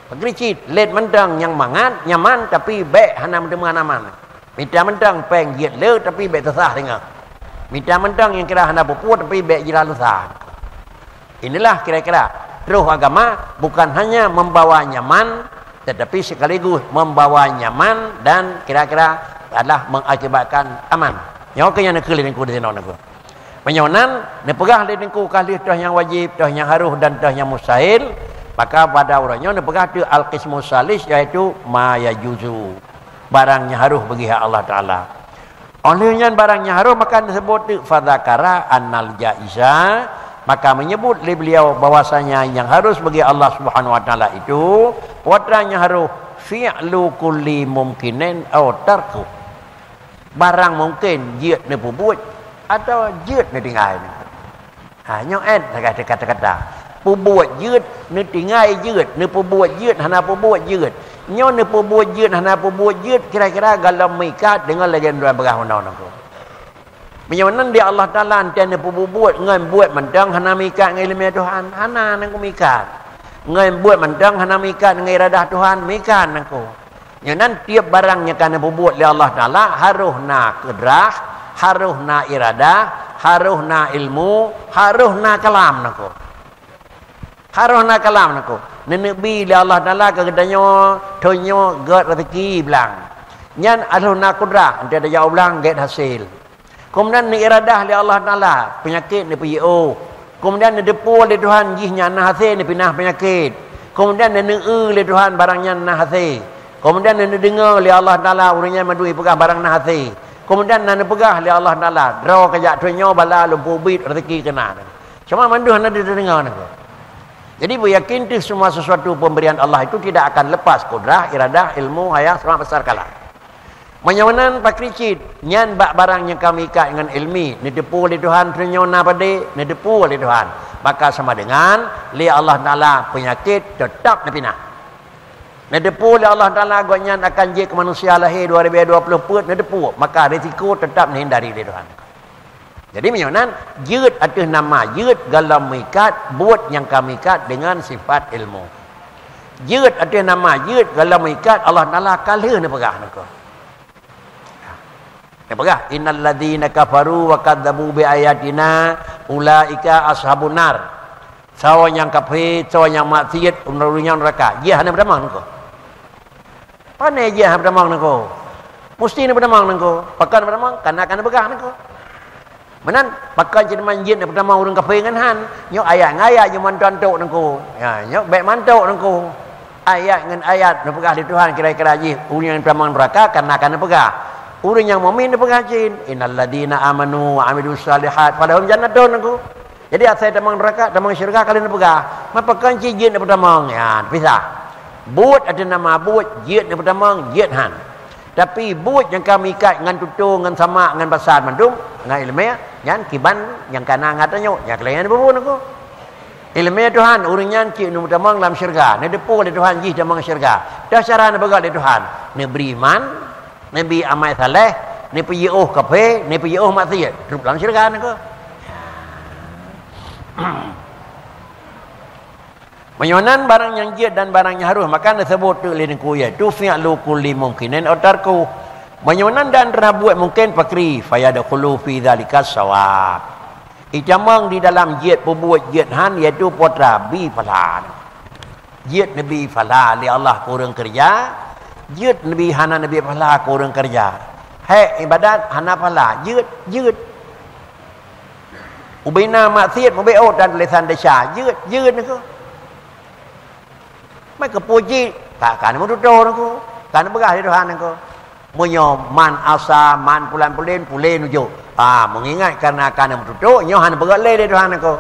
Peugeuricit, lét mantong nyang mangat, nyaman, tapi bék hana meuteumé aman. Mita mantong péng jeuet le, tapi bék susah singoh. Mita mantong nyang kira hana peue-peue, tapi bék jilalu sa. Inilah kira-kira troh agama bukan hanya membawa nyaman, tetapi sekaligus membawa nyaman dan kira-kira adalah mengakibatkan aman. Nyoe keuh nyang neukheun lé Teungku di sinoe nangku. Meunyoe nan neupeugah lé Teungku ka lheueh toh nyang wajéb, toh nyang harôh dan toh nyang mustahil, maka pada uroe nyoe neupeugah teuk al-qismus salis, yaitu ma yajuzu, barang nyang harôh bagi hak Allah Taala. Óh lheueh nyan barang nyang harôh maka neuseubut teuk fadzakara annal jaiza, maka meunyeubut lé beliau bahwasanya nyang harôh bagi Allah Subhanahu wa Taala itu, peue nyang harôh, fi'lu kulli mumkinin au tarku. Barang mungken jeuet neupeubuet atawa jeuet neutinggai. Ha, nyoe ét sagai kata-kata. Peubuet jeuet, neutinggai jeuet, neupeubuet jeuet, hana peubuet jeuet. Nyoe neupeubuet jeuet, hana peubuet jeuet, kira-kira golom meuikat deungon lagée ureuëng peugah meunoe nangku. Meunyoe nan di Allah Taala, enteuk neupeubuet ngon buet mantong hana meuikat ngon iéleumé Tuhan, hana nangku meuikat. Ngon buet mantong hana meuikat ngon iradah Tuhan, meuikat nangku. Nyoe nan tieb barang nyang ka neupeubuet lé Allah Taala harôh na kudrah, harôh na iradah, harôh na ilmu, harôh na kalam nangku. Harôh na kalam nangku. Neuneubi lé Allah Taala keu geutanyoe, thon nyoe gét raseuki blang. Nyan alheuh na kudrah, enteuk tajak u blang gét hasé. Keumudian neuiradah lé Allah Taala, peunyakét neupeujiôh. Keumudian neuteupeue lé Tuhan jih nyan na hasé neupinah peunyakét. Keumudian neuneu-eu lé Tuhan barang nyan na hasé. Keumudian neuneudeungoe lé Allah Taala ureuëng nyan mandum jipeugah barang na hasé. Keumudian na neupeugah lé Allah Taala, "Droe ka jak thon nyoe bala lumpur ubit raseuki keunan." Cuma mandum hana teudeungoe nangko. Jadi beuyakin teuh semua sesuatu pemberian Allah itu tidak akan lepas kudrah, iradah, ilmu, hayah, sama besar kalam. Meunyoe meunan pakri cit, nyan bak barang nyang ka meuikat ngon ilmi, neuteupeue lé Tuhan thon nyoe na padé, neuteupeue lé Tuhan. Maka sama dengan lé Allah Taala peunyakét teutap neupinah. Neuteupeue lé Allah Taala gobnyan akan jeuet keu manusia lahé dua ribèe dua ploh peuet, neuteupeue, maka risiko teutap neuhindari lé Tuhan. Jadi meunyoe nan, jeuet ateueh nama jeuet gohlom meuikat buet nyang ka meuikat deungon sifat ilmu. Jeuet ateueh nama jeuet gohlom meuikat Allah Taala ka lheueh neupeugah nangko. Neupeugah, "Innal ladzina kafaru wa kadzdzabu bi ayatina ulaika ashabun nar." Soe nyang kafé, soe nyang maksiet, ureuëng nyang neuraka. Jih hana peutamong nangko. Pane jih hana peutamong nangko. Musti na peutamong nangko. Pakon na peutamong? Karena ka neupeugah nangko. Meunan, pakon cit man jeuet na peutamong ureuëng kafé ngon han. Nyoe ayat ngon ayat nyoe mantong tok nangko. Ya, nyoe bèk mantong nangko. Ayat ngon ayat neupeugah lé Tuhan kira-kira jih ureuëng nyang tamong neuraka karena ka neupeugah. Ureuëng nyang mukmin neupeugah cit, "Innal ladzina amanu wa amilus shalihat falahum jannatun," nangko. Jadi asai tamong neuraka, tamong syeuruga ka lheueh neupeugah. Man pakon cit jeuet na peutamong? Ya, pisah. Buet ateueh nama buet, jeuet na peutamong, jeuet han. Tapi buet nyang ka meuikat ngon tutoe, ngon samak, ngon basat mandum, ngon iéleumé, nyan kiban nyang kana ngon tanyoe, nyang keulenyan bubun aku. Iéleumé Tuhan, ureuëng nyan cit na peutamong lam syeuruga, neuteupeue lé Tuhan jih tamong syeuruga. Toh cara neupeugah lé Tuhan, neubri iman, neubi amai saleh, neupeujiôh kafé, neupeujiôh maksiet, trok lam syeuruga nangko. Meunyoe nan barang nyang jeuet dan barang nyang harôh, maka neuseubut teuk lé nangko, yaitu fi'lu kulli mumkinin au tarkuh. Meunyoe nan dan teurah buet mungken pakri, fayadkhulu fi dzalika tsawab. Itamong di dalam jeuet peubuet jeuet han, yaitu putra bi pahala. Jeuet neubi pahala lé Allah keu ureuëng keureuja, jeuet neubi hana neubi pahala keu ureuëng keureuja. Hék iébadat hana pahala, jeuet, jeuet. Ubena maksiet mubeuôt dan tulésan desya, jeuet, jeuet nangko. Meukeupue cit, ka, ka neumeututoe nangko, ka neupeugah lé Tuhan nangko. Meunyoe man asa, man pulan-pulen, pulen ujok. Ah, meungingat karena ka neumeututoe, nyoe hana peugah lé lé Tuhan nangko.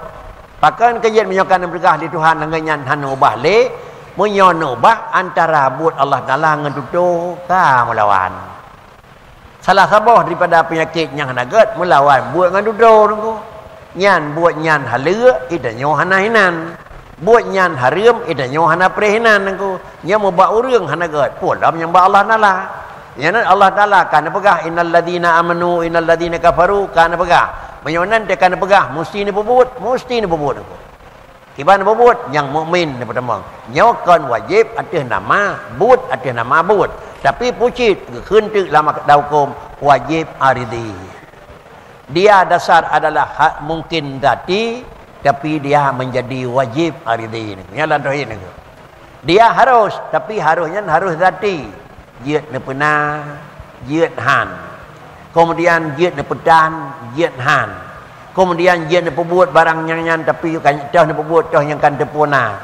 Pakon keu jeuet meunyoe ka neupeugah lé Tuhan, langét nyan hana ubah lé, meunyoe neubah antara buet Allah Taala ngon tutoe, ka meulawan. Salah saboh daripada peunyakét nyang hana gét meulawan buet ngon tutoe nangko. Nyan buet nyan haleue, itanyoe hana hinan. Buet nyan hareuem, itanyoe hana preh hinan nangko. Nyan meubak ureuëng hana gét, peue lom nyang bak Allah Taala. Nyan Allah Taala ka neupeugah, "Innal ladzina amanu, innal ladzina kafaru," ka neupeugah. Meunyoe nan teuka neupeugah, musti neupeubuet, musti neupeubuet nangko. Kiban peubuet nyang mukmin neupeutamong. Nyoe kon wajéb ateueh nama buet ateueh nama buet, tapi pucit geukheun teuk lam lam huköm wajéb aridhi. Dia dasar adalah hak mungkin zati, tapi dia menjadi wajib aridhi. Nyan lam tauhid nyoe. Dia harus, tapi harus nyan harus zati. Jeuet neupeuna, jeuet han. Kemudian jeuet neupeutan, jeuet han. Kemudian jeuet neupeubuet barang nyang nyan, tapi toh neupeubuet toh nyang ka teupeu na.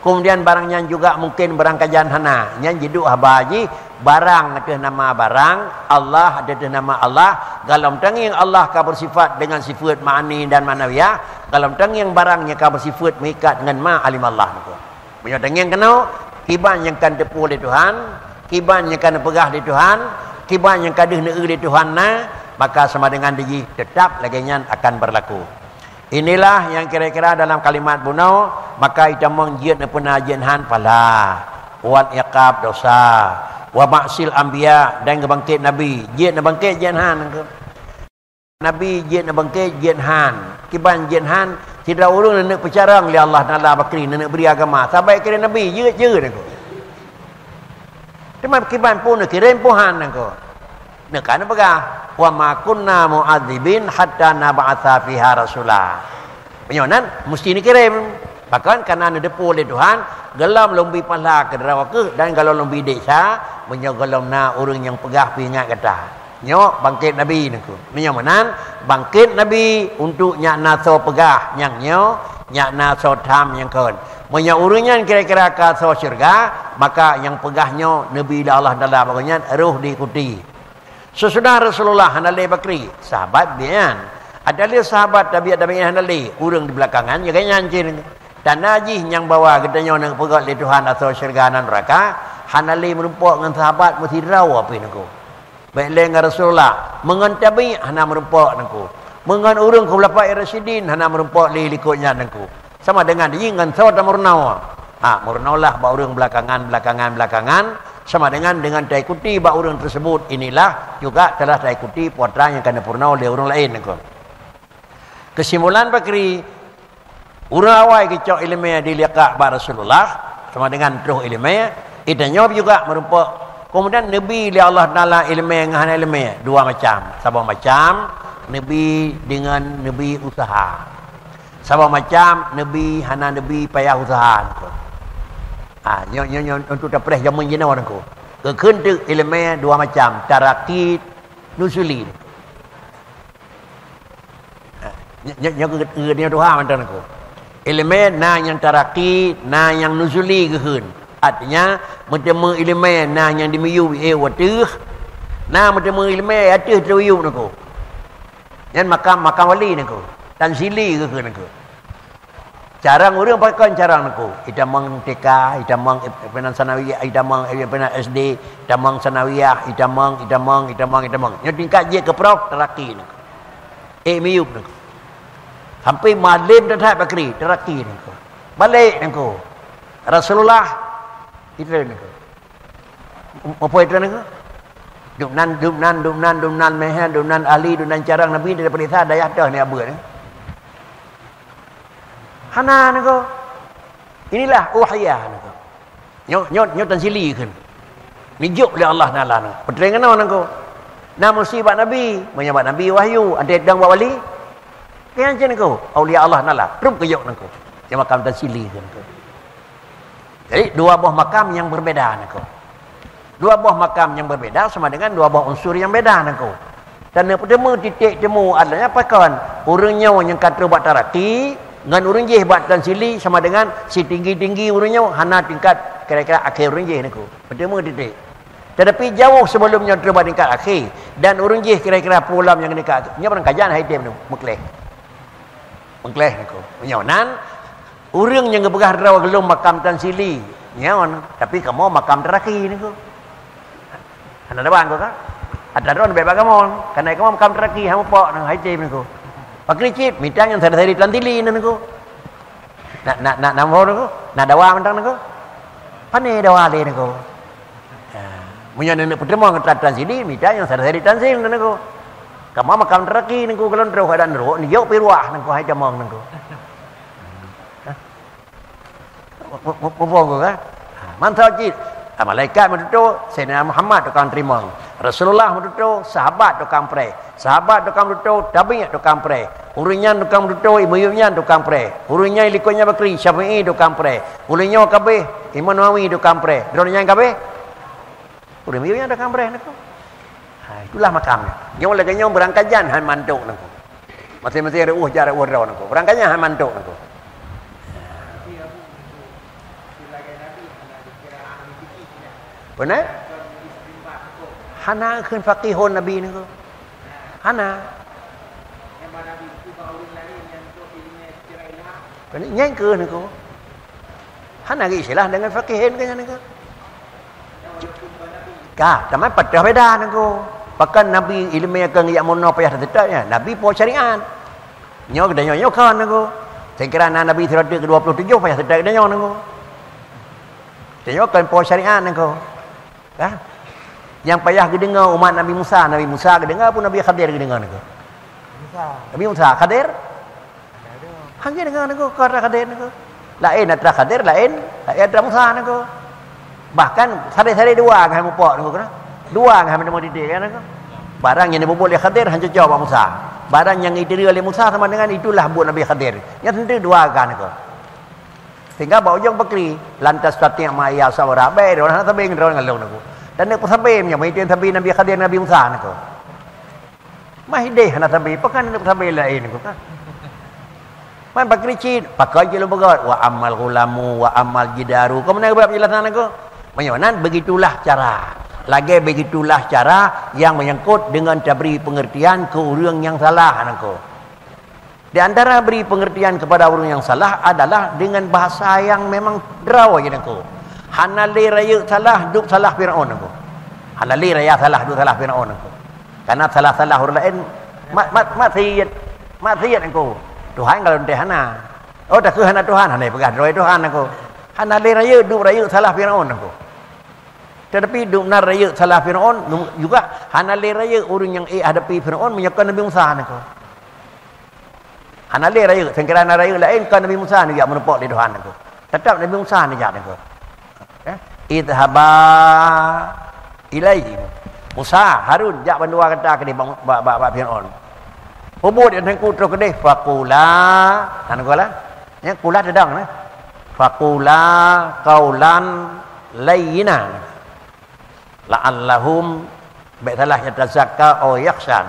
Kemudian barang nyan juga mungkin barang kajan hana. Nyan jiduek haba jih, barang ateueh nama barang, Allah ateueh nama Allah. Golom tangieng Allah ka bersifat dengan sifat ma'ani dan ma'nawiyah. Golom tangieng barang nyang ka bersifat meuikat ngon ma alim Allah. Meunyoe tangieng keunoe, kiban nyang ka teupeu lé Tuhan, kiban nyang ka neupeugah lé Tuhan, kiban nyang ka deuh neueu lé Tuhan na, maka sama dengan dijih teutap lagée nyan akan berlaku. Inilah yang kira-kira dalam kalimat bunoe, maka itamong jeuet neupeuna jeuet han pahala, wal iqab dosa, wa ba'sil anbiya dan geubangket nabi, jeuet neubangket jeuet han. Nabi jeuet neubangket jeuet han. Kiban jeuet han, sidroe ureuëng neuneuk peucarông lé Allah Taala bakri neuneuk bri agama. Sabai kirém nabi jeuet-jeuet nangko. Teuma kiban peue neukirém peue han nangko. Neuka neupeugah, "Wa ma kunna mu'adzibin hatta nab'atsa fiha rasula." Meunyoe nan musti neukirém. Pakon? Kareuna neuteupeue lé Tuhan, gohlom lôn bri pahala keu droe keuh dan gohlom lôn bri desya, meunyoe gohlom na ureuëng nyang peugah peuingat gata. Nyoe bangkét Nabi Teungku. Meunyoe meunan, bangkét Nabi untuk nyak na soe peugah nyang nyoe, nyak na soe tham nyang kon. Meunyoe ureuëng nyan kira-kira ka soe syeuruga, maka nyang peugah nyoe neubi lé Allah Taala bak gobnyan, roh diikuti. Seusudah Rasulullah hana lé Bakri, sahabat bian. Ada lé sahabat tabiat-tabiin hana lé, ureuëng di belakangan nyan gobnyan cit. Tanda jih nyang bahwa geutanyoe neupeugét lé Tuhan asoe syeuruga nan neuraka, hana lé meurumpok ngon sahabat meusidroe pih Teungku. Bék lé ngon Rasulullah, meungon tabi hana meurumpok Teungku. Meungon ureuëng khulafa'i rasyidin hana meurumpok lé likot nyan Teungku. Sama dengan jih ngon soe tameurunoe. Ha, meurunoelah bak ureuëng belakangan, belakangan, belakangan, sama dengan, dengan taikuti bak ureuëng tersebut. Inilah juga telah taikuti peue nyang ka neupeurunoe lé ureuëng laén Teungku. Keusimpulan Bakri, ureuëng awai geucok iéleumé di likot bak Rasulullah, sama dengan troh iéleumé, geutanyoe juga meurumpok. Kemudian neubi lé Allah Taala iéleumé ngon hana iéleumé, dua macam. Saboh macam neubi dengan neubi useuha. Saboh macam neubi hana neubi payah useuha Teungku. Ha, nyoe, nyoe, nyoe untuk tapreh jameun jinoe Teungku. Geukheun teuk iéleumé dua macam, taraqi, nuzuli. Ha, nyoe, nyoe, nyoe, nyoe tuha mantong Teungku. Iéleumé na nyang taraqi, na nyang nuzuli geukheun. Artinya, meuteumé iéleumé na nyang dimiyueb ék u ateueh, na meuteumé iéleumé ateueh teumiyueb Teungku. Nyan makam, makam wali Teungku. Tanzili geukheun Teungku. Carông ureuëng pakon carông Teungku. Itamong T K, itamong ip-, peunan sanawiyah, itamong, eh, peunan S D, itamong sanawiyah, itamong, itamong, itamong, itamong. Nyoe tingkat jeuet keu prof, taraqi Teungku. Ék miyueb Teungku. Sampai mualem that-that Bakri, taraqi Teungku. Balek Teungku. Rasulullah, itu Teungku. Muphom itu Teungku? Dumnan, dumnan, dumnan, dumnan meuhén, dumnan ahli, dumnan carông Nabi dari peurintah dayah toh ni abeuet ni. Hana Teungku. Inilah uhiya Teungku. Nyoe, nyoe, nyoe tanzili kheun. Neujok lé Allah Taala Teungku. Peutrang keunoe Teungku. Na musibah Nabi, meunyoe bak Nabi wahyu, antai dong bak wali. Kan cit Teungku, aulia Allah Taala, trup geujok Teungku. Nyoe makam tanzili kheun Teungku. Jadi, dua boh makam nyang berbeda Teungku. Dua boh makam nyang berbeda sama dengan dua boh unsur nyang beda Teungku. Dan neupeuteumé titik temu adalah pakon ureuëng nyoe nyang ka troh bak taraqi ngon ureuëng jéh bak tanzili sama dengan sitinggi-tinggi ureuëng nyoe hana tingkat kira-kira akhé ureuëng jéh Teungku. Peuteumé titik. Tetapi jauh sebelum nyoe troh bak tingkat akhé dan ureuëng jéh kira-kira pulam nyang tingkat nyoe barangkajan hai tem meukleh. Meukleh Teungku. Meunyoe nan, ureuëng nyang geupeugah droe gohlom makam tanzili, nyoe, tapi kamoe makam taraqi Teungku. Hana daba Teungku ka? Ata droe bèk bak kamoe, karena kamoe makam taraqi, hana mupok Teungku, hai tem Teungku. Pakri cit, mita nyang sadari-sadari tanzili Teungku. Nak, nak, nak nambah Teungku? Nak dawa mantong Teungku? Pane dawa lé Teungku? Ha, meunyoe neuneuk peuteumé ngon tan-, tanzili, mita nyang sadari-sadari tanzil Teungku. Kamoe makam taraqi Teungku, gohlom troh adan rok, neujok piruah Teungku, hai tamong Teungku. Mu-, mu-, mu-, muphom Teungku kan? Ha, mantong cit. Ha, malaikat meututoe, Saidina Muhammad tukang teurimong. Rasulullah meututoe, sahabat tukang preh. Sahabat tukang meututoe, tabi'in tukang preh. Ureuëng nyan tukang meututoe, imum nyan tukang preh. Ureuëng nyan likot nyan Bakri, Syafi'i tukang preh. Ureuëng nyoe kabeh, Imam Nawawi tukang preh. Droe nyan kabeh? Ureuëng miyueb nyan tukang preh Teungku. Ha, itulah makamnya. Nyoe lagée nyoe beurangkajan hai mantok Teungku. Masing-masing reuôh jak reuôh droe Teungku. Beurangkajan hai mantok Teungku. Beuna? Hana kheun faqihun Nabi Teungku. Hana. Keuneuk nyan keuh Teungku. Hana geuistilah deungon faqihin keu nyan Teungku. Ka, teuma patéh beda Teungku. Pakon Nabi ileumèe keu geujak meurunoe payah teutab nyan. Nabi po syariat. Nyoe geutanyoe nyoe kon Teungku. Saya kira na Nabi sireutôh keudua puluh tujoh payah teutab geutanyoe Teungku. Tanyoe kon po syariat Teungku. Ka? Nyang payah geudeungoe umat Nabi Musa, Nabi Musa geudeungoe peue Nabi Khadir geudeungoe Teungku? Musa. Nabi Musa, Khadir? Hana deungoe. Hana deungoe Teungku, ka atra Khadir Teungku. Laén atra Khadir, laén, laén atra Musa Teungku. Bahkan sadé-sadé dua ngahai mupok Teungku keunoe. Dua ngahai meuteumé titik kan Teungku. Barang nyang neubuet lé Khadir hana cocok bak Musa. Barang nyang geuturi lé Musa sama dengan itulah buet Nabi Khadir. Nyan tentu dua kan Teungku. Sehingga bak ujong pakri, "Lan tastati'a ma'iya sabra." Bèk droe hana sabe ngon droe ngon lôn, Teungku. Dan neuk peusabe meunyoe meuitem sabe Nabi Khadir, Nabi Musa, Teungku. Mah ideh hana sabe, pakon neuk peusabe laén, Teungku, kan? Man pakri cit, pakon cit lôn peugöt, "Wa ammal ghulamu, wa ammal jidaru." Kau meunan beurap jeulasan, Teungku? Meunyoe nan, begitulah cara. Lagèe begitulah cara yang menyangkut dengan tabri pengertian keu ureueng nyang salah, Teungku. Di antara beri pengertian kepada ureueng nyang salah adalah dengan bahasa yang memang droe jih, Teungku. Hana lé rayeuk salah, duek salah Firaun, Teungku. Hana lé raya salah, duek salah Firaun, Teungku. Karena salah-salah ureueng laén, mak, mak, maksiet. Maksiet, Teungku. Tuhan kalau teuntèe hana. Oh, takheun hana Tuhan, hana peugah droe Tuhan, Teungku. Hana lé rayeuk, duek rayeuk salah Firaun, Teungku. Tetapi duek na rayeuk salah Firaun, juga hana lé rayeuk ureueng nyang ék hadapi Firaun meunyoe kon Nabi Musa, Teungku. Hana lé rayeuk, seungkira na rayeuk laén kon Nabi Musa neujak meurumpok lé Tuhan, Teungku. Tetap Nabi Musa neujak, Teungku. Eh? "Idhaba ilaihi." Musa, Harun, jak bandua gata keudeh bak, bak, bak, bak Firaun. Peubuet, Teungku, troh keudeh, "Faqula." Nah, Teungku lah. Nyan qula teudong, nah. "Faqula qaulan layyina." La'allahum, bèk salah, yatazakka aw yakhsha.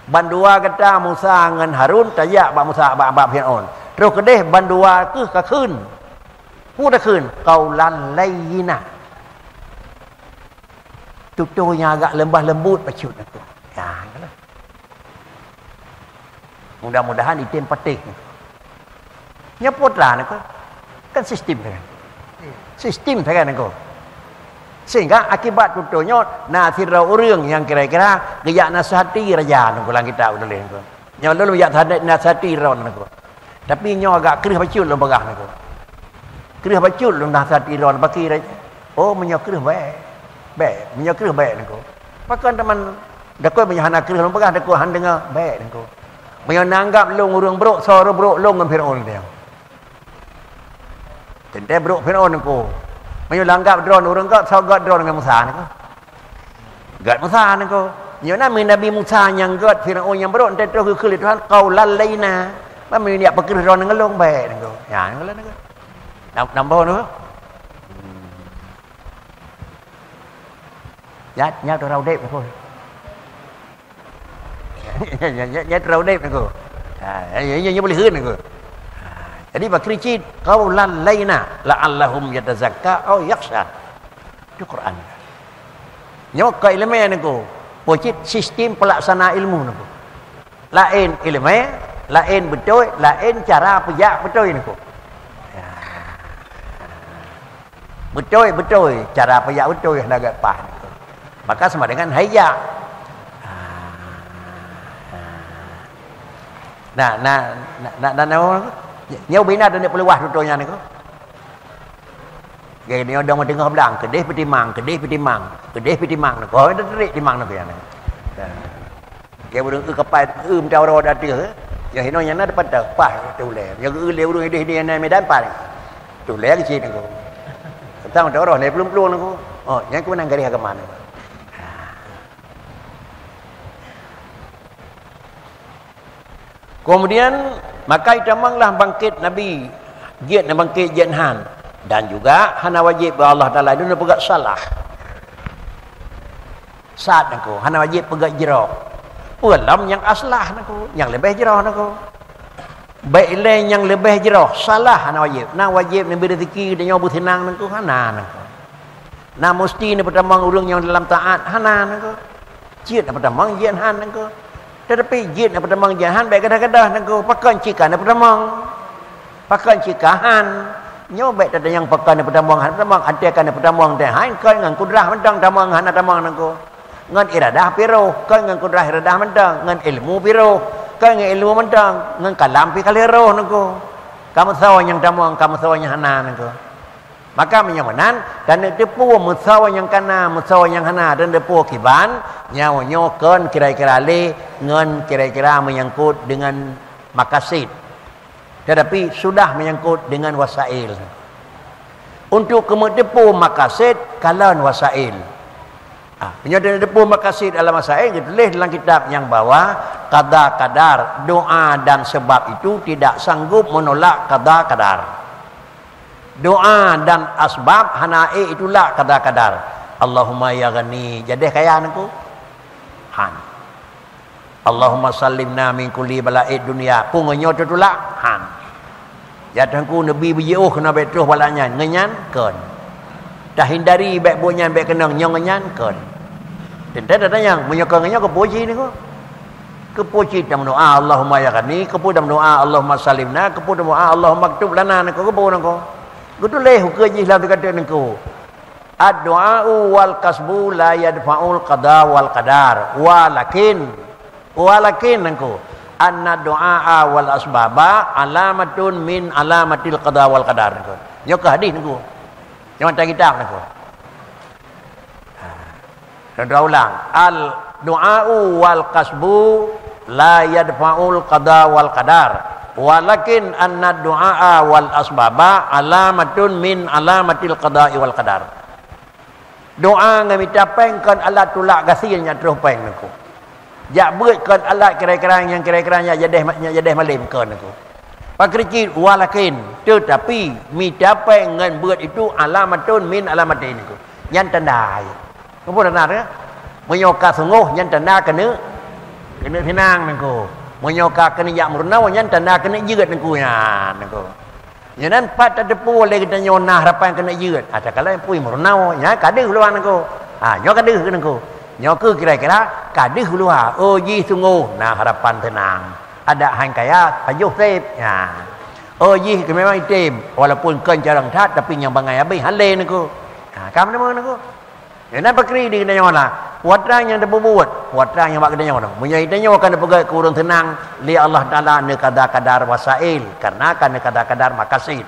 Bandua gata Musa ngon Harun tajak bak Musa, bak, bak Firaun. Troh keudeh bandua keuh kakheun. Peue takheun? Qaulan layyina. Tutoe nyang agak leumbah leumbot bacut, Teungku. Ya, iyalah. Mudah-mudahan item patéh. Nyoe putra, Teungku. Kan sistem sagai. Sistem sagai, Teungku. Sehingga akibat tutoe nyoe, na sidroe ureueng nyang kira-kira geujak nasihati raja, Teungku, lam kitab tuléh, Teungku. Nyoe lôn jak nasihati droe, Teungku. Tapi nyoe agak kreueh bacut lôn peugah, Teungku. Kreueh bacut lôn nasihati droe, pakri raja. Oh, meunyoe kreueh bèk. Bèk, meunyoe kreueh bèk, Teungku. Pakon teuma Dakoi meunyoe hana kreueh lôn peugah, Teungku, han deungö, bèk, Teungku. Meunyoe neuanggab lôn ureueng brok, soe ureueng brok lôn ngon Firaun, Teungku. Teuntèe brok Firaun, Teungku. Meunyoe lôn anggab droe ureueng gèt, soe gèt droe ngon Musa, Teungku. Gèt Musa, Teungku. Nyoe na mi Nabi Musa nyang gèt Firaun nyang brok, teuntèe troh geukheun lé Tuhan, qaulan layyina. Ban meunyoe jak peukreueh droe ngon lôn, bèk, Teungku. Nyan, Teungku. Nam-, nambah, Teungku. Nyan, nyan teura udép, Teungku. Nyan, nyan, nyan, nyan teura udép, Teungku. Ha, nyan, nyan, nyan boleh kheun, Teungku. Ha, jadi, pakri cit, qaulan layyina, la'allahum yatazakka aw yakhsha. Itu Quran. Nyoe keu ileumèe, Teungku. Peue cit sistem pelaksana ilmu, Teungku. Laén ileumèe, laén beutôi, laén cara peujak beutôi, Teungku. Ya. Beutôi, beutôi. Cara peujak beutôi hana gèt paih. Maka sama dengan hai jak. Nah, nah, nah, nah, nah, nah, nyoe ubé na dan peuluwah tutoe nyan, Teungku. Geuh nyoe dong teungoh blang, keudeh peutimang, keudeh peutimang, keudeh peutimang, Teungku. Oh, teurik timang, Teungku, nyan. Nah. Geuh ureueng eu kapai, eu meuta uroe di ateueh, eh. Nyang hinoe nyan na depan teuh, paih teuh ulèe. Nyang eu lé ureueng ideh di Medan paih. Teuh ulèe keuci, Teungku. Tang meuta uroe nyan plueng-plueng, Teungku. Oh, nyan keuh meunan garéh agama, Teungku. Kemudian, maka itamonglah bangkét Nabi, jeuet na bangkét jeuet han. Dan juga hana wajéb bak Allah Taala itu neupeugah salah. Sat, Teungku, hana wajéb peugah jroh. Peue lom nyang aslah, Teungku, nyang leubeh jroh, Teungku. Bèk ilèe nyang leubeh jroh, salah hana wajéb. Na wajéb neubri rezeki geutanyoe beuseunang, Teungku, hana, Teungku. Na musti neupeutamong ureueng nyang dalam taat, hana, Teungku. Jeuet neupeutamong, jeuet han, Teungku. Teutapi jeuet neupeutamong, jeuet han, bèk gadôh-gadôh, Teungku. Pakon cit ka neupeutamong? Pakon cit ka han? Nyoe bèk tatanyong pakon neupeutamong, han peutamong, até ka neupeutamong teuh han, kon ngon kudrah mantong tamong, hana tamong, Teungku. Ngon iradah pih roh, kon ngon kudrah iradah mantong, ngon ilmu pih roh, kon ngon ilmu mantong, ngon kalam pih ka lheueh roh, Teungku. Ka meusoe nyang tamong, ka meusoe nyang hana, Teungku. Maka meunyoe meunan, taneuk teupeue meusoe nyang kana, meusoe nyang hana, dan teupeue kiban, nyoe, nyoe kon kira-kira lé ngon kira-kira menyangkut dengan makasid. Tetapi sudah menyangkut dengan wasail. Untuk keumeuteupeue makasid, kalon wasail. Ah, meunyoe taneuk teupeue makasid dalam wasail, geutuléh dalam kitab nyang bahwa qada qadar, doa dan sebab itu tidak sanggup menolak qada qadar. Doa dan asbab hana ék itulak kada-kadar. Allahumma ya ghani, jadeh kaya nangku. Han. Allahumma sallimna min kulli bala'id dunya. Peue ngon nyoe teutulak? Han. Ya Teungku, neubi beujiôh keunoe bèk troh bala nyan. Ngon nyan kon. Tahindari bèk buet nyan bèk keunong, nyoe ngon nyan kon. Teuntèe tatanyong, meunyoe kon ngon nyoe keupeue cit nangku? Keupeue cit tameudoa Allahumma ya ghani, keupeue tameudoa Allahumma sallimna, keupeue tameudoa Allahumma aktub lana nangku, keupeue nangku? Geutuléh ukeue jih lam teuka nangku. Ad-du'a'u wal kasbu la yadfa'ul qada wal qadar. Walakin, walakin nangku, anna du'a'a wal asbaba alamatun min alamatil qada wal qadar nangku. Nyoe keuh hadih nangku. Nyoe mantong kitab nangku. Ha. Lôn ulang. Al-du'a'u wal kasbu la yadfa'ul qada wal qadar. Walakin anna du'a'a wal asbaba alamatun min alamatil qada'i wal qadar. Doa ngon mita péng kon alat tulak gasien nyang troh péng nangku. Jak beuet kon alat kira-kira nyang kira-kira nyang jadeh, nyang jadeh malem kon nangku. Pakri cit walakin, teutapi mita péng ngon beuet itu alamatun min alamatin nangku. Nyan tanda. Keupeue tanda teuh? Meunyoe ka sunggoh nyan tanda keuneuk, keuneuk seunang nangku. Meunyoe ka keuneuk jak meurunoe nyan tanda keuneuk jeuet nangku nyan nangku. Nyan pat tateupeue lé geutanyoe na harapan keuneuk jeuet. Ha, takalon pui meurunoe, nyan ka deuh luwa nangku. Ha, nyoe ka deuh nangku. Nyoe keuh kira-kira ka deuh luwa. Oh jih sunggoh na harapan seunang. Adak han kaya pajoh sép. Ha. Oh jih keu memang item, walaupun kon carông that tapi nyang bangai habéh han lé nangku. Ha, ka meunan nangku. Nyan pakri di geutanyoe na, peue atra nyang tapeubuet, peue atra nyang bak geutanyoe na. Meunyoe geutanyoe ka neupeugét keu ureuëng seunang, lé Allah Taala neukada-kadar wasail, karena ka neukada-kadar makasid.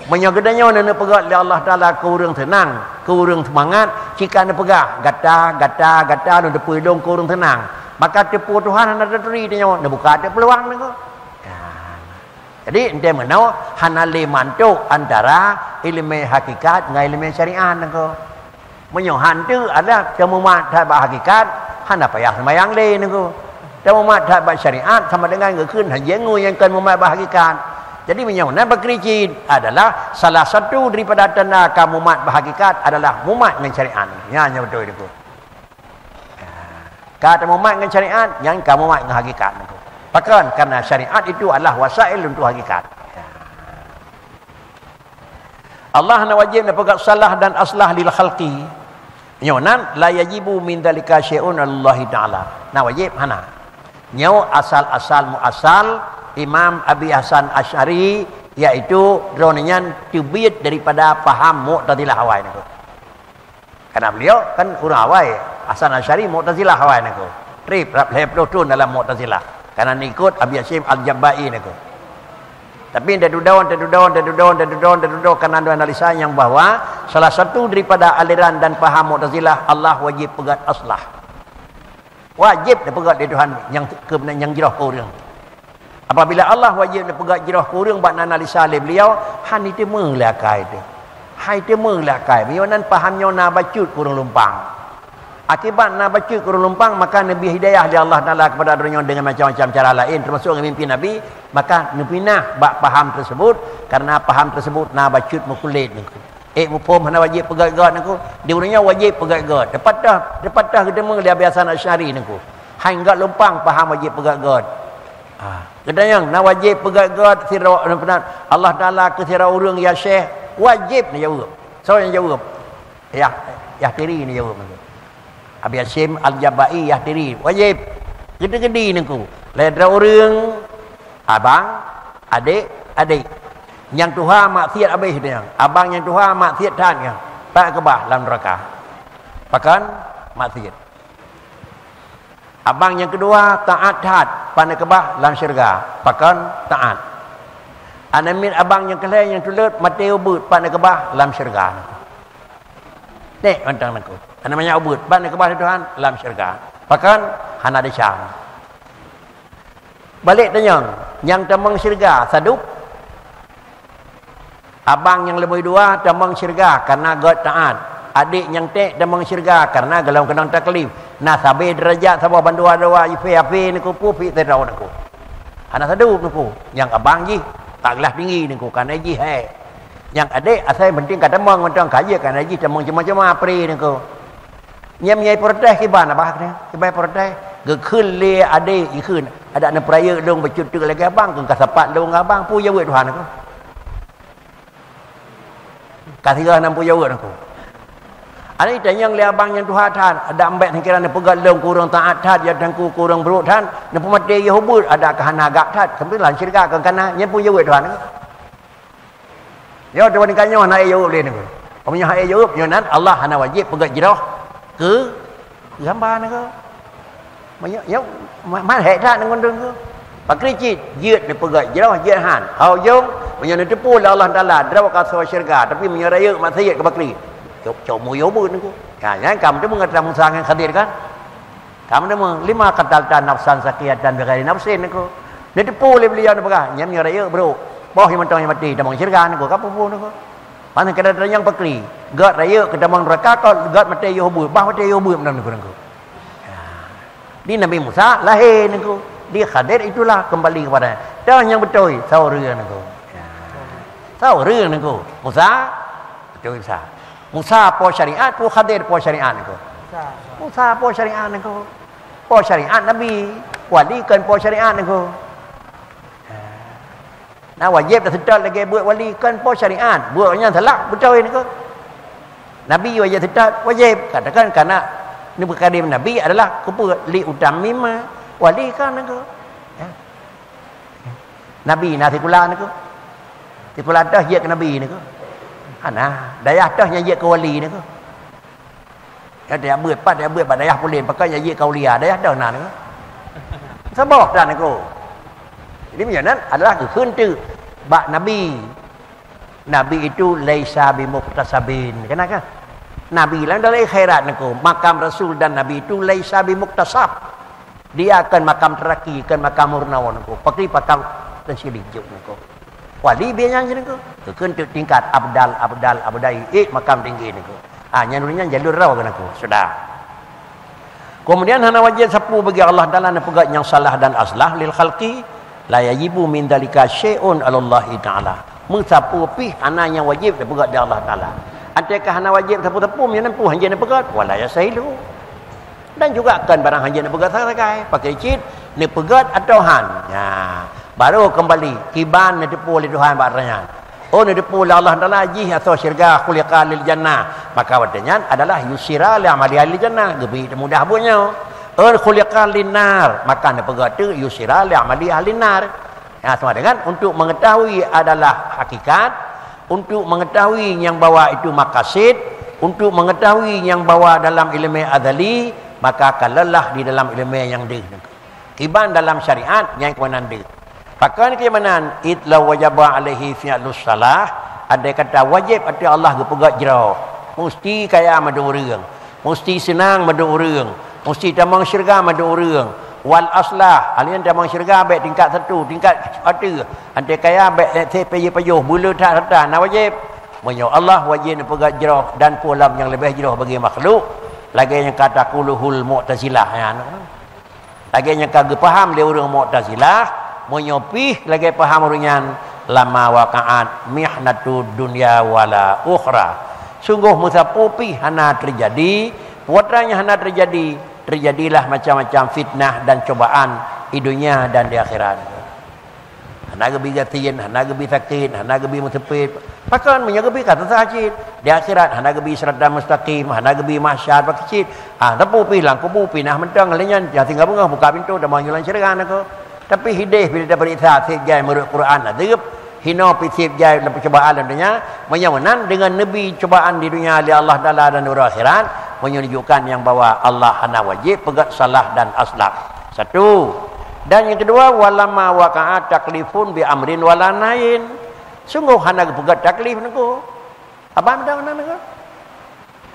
Meunyoe geutanyoe na neupeugét lé Allah Taala keu ureuëng seunang, keu ureuëng seumangat, cit ka neupeugah, gata, gata, gata lôn teupeue lôn keu ureuëng seunang, maka teupeu Tuhan hana taturi tanyoe, neubuka teuk peuluang nangku. Kan. Jadi, enteuk meunoe hana lé mantok antara ileumèe hakikat ngon ileumèe syariat nangku. Meunyoe han teuk adalah tamumat that bak hakikat, hana payah seumayang lé nangku. Tamumat that bak syariat sama dengan geukheun hajéngu nyang kon mumat bak hakikat. Jadi, meunyoe nan pakri cit adalah salah satu daripada tanda ka mumat bak hakikat adalah mumat ngon syariat. Nyan nyang beutôi nangku. Ka tamumat ngon syariat, nyan ka mumat ngon hakikat nangku. Pakon? Karena syariat itu adalah wasail untuk hakikat. Allah na wajib neupeugét salah dan aslah lil khalqi. Nyoe nan la yajibu min dzalika syai'un Allah Taala. Na wajib hana. Nyoe asal-asal muasal Imam Abi Hasan Asy'ari, yaitu droeneuh nyan teubiet daripada paham Mu'tazilah awai nangku. Karena beliau kan ureuëng awai, Hasan Asy'ari Mu'tazilah awai nangku. Trép rab lhèe ploh thon dalam Mu'tazilah. Karena neuikot Abi Hasyim Al-Jabba'i nangku. Tapi entah dudaun, entah dudaun, entah dudaun, entah dudaun, entah dudaun, karena ada analisa yang bahwa salah satu daripada aliran dan paham Mu'tazilah, Allah wajib peugét aslah. Wajéb neupeugét lé Tuhan nyang, nyang jroh keu ureuëng. Apabila Allah wajéb neupeugét jroh keu ureuëng bak na analisa lé beliau, han iteumé lé akai teuh. Han iteumé lé akai. Meunyoe nan paham nyoe na bacut keu ureuëng lumpang. Akibat na bacut keu ureuëng lumpang, maka neubri hidayah lé Allah Taala kepada droeneuh nyoe dengan macam-macam cara laén, termasuk ngon mimpi Nabi, maka neupinah bak paham tersebut, karena paham tersebut na bacut meukulét nangku. Eh, muphom hana wajéb peugét-gét nangku. Di ureuëng nyoe wajéb peugét-gét. Teupatah, teupatah geuteumé lé Abi Hasan Asy'ari nangku. Hai gét lumpang paham wajéb peugét-gét. Ha. Geutanyong, na wajéb peugét-gét sidroe, Allah Taala keu sidroe ureuëng ya Syekh? Wajéb neujaweueb. Soe nyang jaweueb? Yah, Yahtiri neujaweueb nangku. Abi Hasyim Al-Jabai Yahtiri. Wajéb. Geuteugedi nangku. Lé droe ureuëng, abang, adék, adék. Nyang tuha maksiat habéh nyan. Abang nyang tuha maksiat that nyan. Pat keubah lam neuraka. Pakon? Maksiat. Abang nyang keudua taát that, pat neukeubah lam syeuruga. Pakon? Taát. Aneuk miet abang nyang keulhèe nyang tuleuet maté ubeut, pat neukeubah lam syeuruga. Nèk mantong nangku. Hana manyak ubeut, ban neukeubah lé Tuhan lam syeuruga. Pakon? Hana desya. Balek tanyong, nyang tamong syeuruga sadub? Abang nyang leubeh dua tamong syeuruga kareuna gét taát. Adék nyang tèk tamong syeuruga kareuna gohlom keunong taklif. Na sabé deurajat saboh bandua dua jipé-apé nangku, pu pih sidroe nangku. Hana sadub nangku. Nyang abang jih tak glah tinggi nangku, kareuna jih hék. Nyang adék asai penting ka tamong mantong, ka jeuet ka na jih tamong cuma-cuma apri niko. Nyang meunyoe protes kiban abah keunoe, kiban protes. Geukheun lé adék jikheun, adak neupeurayeuk lôn bacut teuk lagèe abang, keu ka sapat lôn ngon abang, peue jaweueb tuha niko. Ka sigoe nan peue jaweueb niko. Adak tanyong lé abang nyang tuha that, adak mbek sangkira neupeugah lôn kureueng taat that, ya teungku kureueng brok that, neupeumaté yôh ubeut, adak ka hana gak that, sampoe lam syeuruga ka kana, nyan peue jaweueb tuha niko. Nyoe teuma ningka nyoe hana jaweueb lé niko. Meunyoe hana jaweueb, nyoe nan Allah hana wajéb peugah jroh keu hamba niko. Meunyoe, nyoe ma-, man hék that ngon niko. Pakri cit, jeuet neupeugah jroh, jeuet han. Hau jong, meunyoe neuteupeue lé Allah Taala, droe ka soe syeuruga, tapi meunyoe rayeuk maksiet ka pakri. Cok, cok muyoh beuet niko. Ha, nyan ka meuteumé ngon Musa ngon Khadir kan? Ka meuteumé, "Lima qatalta nafsan zakiyatan bighairi nafsin," niko. Neuteupeue lé beliau neupeugah, "Nyan meunyoe rayeuk brok, boh nyang mantong nyang maté, tamong syeuruga," niko. Ka peue-peue niko. Paneuk keunan tanyong pakri, gét rayeuk keu tamong neuraka, kon gét maté yôh ubeut, bah maté yôh ubeut mantong niko, niko. Ya. Di Nabi Musa lahé niko, di Khadir itulah kembali kepada toh nyang beutôi, saureueng niko. Ya. Saureueng niko. Musa, beutôi Musa. Musa po syariat, po Khadir po syariat niko. Musa po syariat niko. Po syariat Nabi, wali kon po syariat niko. Na wajéb taseutôt lagèe beuet wali, kon po syariat. Beuet nyan salah, beutôi niko. Nabi wajéb seutôt, wajéb. Katakan kana neubeukadém Nabi adalah keupeue? Li utammima, wali kon niko. Ya. Nabi na sikula niko. Sikula toh jeuet keu Nabi niko. Hana, dayah toh nyang jeuet keu wali niko. Ya, tajak beuet, pat tajak beuet bak dayah puléh, pakon jak jeuet keu aulia, dayah dong na niko. Saboh dan niko. Jadi, meunyoe nan adalah geukheun teuk bak Nabi. Nabi itu laisa bimuktasabin. Kenapa? Nabi lam dalam akhirat niko, makam Rasul dan Nabi itu laisa bimuktasab. Dia kon makam teuraki, kon makam murna niko. Pakri pakam teusilih jok niko. Wali biasa nyan niko. Geukheun teuk tingkat abdal, abdal, abdai, ék makam tinggi niko. Ah, nyan ureueng nyan jalur rau keunan niko. Sudah. Kemudian hana wajéb sapeue bagi Allah Taala neupeugét nyang salah dan aslah lil khalqi, la yajibu min dzalika syai'un 'alallahi Taala. Meusapeue pih hana nyang wajéb neupeugét di Allah Taala. Antée ka hana wajéb sapeue-sapeue, meunyoe peue hanjeuet neupeugét, wala yasahilu. Dan juga kon barang hanjeuet neupeugét sagai-sagai, pakri cit neupeugét atau han. Nya, baru kembali kiban neuteupeue lé Tuhan bak droe nyan. Oh, neuteupeue lé Allah Taala jih asoe syeuruga khuliqa lil jannah, maka watée nyan adalah yusira li amali ahli jannah, geubri mudah buet nyoe. Oh, khuliqa lin nar, maka neupeugét teuk yusira li amali ahli nar. Ya, sama dengan untuk mengetahui adalah hakikat, untuk mengetahui nyang bahwa itu makasid, untuk mengetahui nyang bahwa dalam ilmu azali, maka ka lelah di dalam ilmu nyang deuh. Kiban dalam syariat nyang keumanan deuh. Pakon keumanan, id la wajaba alaihi fi'lus salah, andai kata wajéb ateueh Allah geupeugét jroh, musti kaya mandum ureueng. Musti seunang mandum ureueng, musti tamong syeuruga mandum ureueng. Wal aslah, hal nyan tamong syeuruga bék tingkat satu, tingkat ateueh. Antée kaya bék sép pajoh-pajoh, buleuen that hareuta, na wajéb. Meunyoe Allah wajéb neupeugét jroh dan peue lom nyang leubeh jroh bagi makhluk, lagée nyang ka taquluhul Mu'tazilah nyan. Lagée nyang ka geupaham lé ureueng Mu'tazilah, meunyoe pih lagée paham ureueng nyan, lama waqa'at mihnatud dunya wala ukhra. Sunggoh meusapeue pih hana teujadi, peue nyang hana teujadi, teujadilah macam-macam fitnah dan cobaan di dunia dan di akhirat. Hana geubi gasien, hana geubi sakét, hana geubi meuseupet. Pakon meunyoe geubi ka susah cit. Di akhirat hana geubi siratan mustaqim, hana geubi mahsyar pakri cit. Ah, teupeu pih lam kubu pinah mantong lé nyan, nyang tinggai beungoh buka pintoe teuma nyoe lam syeuruga niko. Tapi hidéh bila tapeuriksa sép jai meunurot Quran adeueb, hinoe pih sép jai lam peucubaan lam donya, meunyoe meunan deungon neubi cubaan di dunia lé Allah Taala dan uroe akhirat, meunyoe nunjukkan nyang bahwa Allah hana wajéb peugét salah dan aslah. Satu. Dan nyang keudua, walamma waqa'a taklifun bi amrin wala nahyin. Sunggoh hana geupeugét taklif niko. Abang dah meunan niko.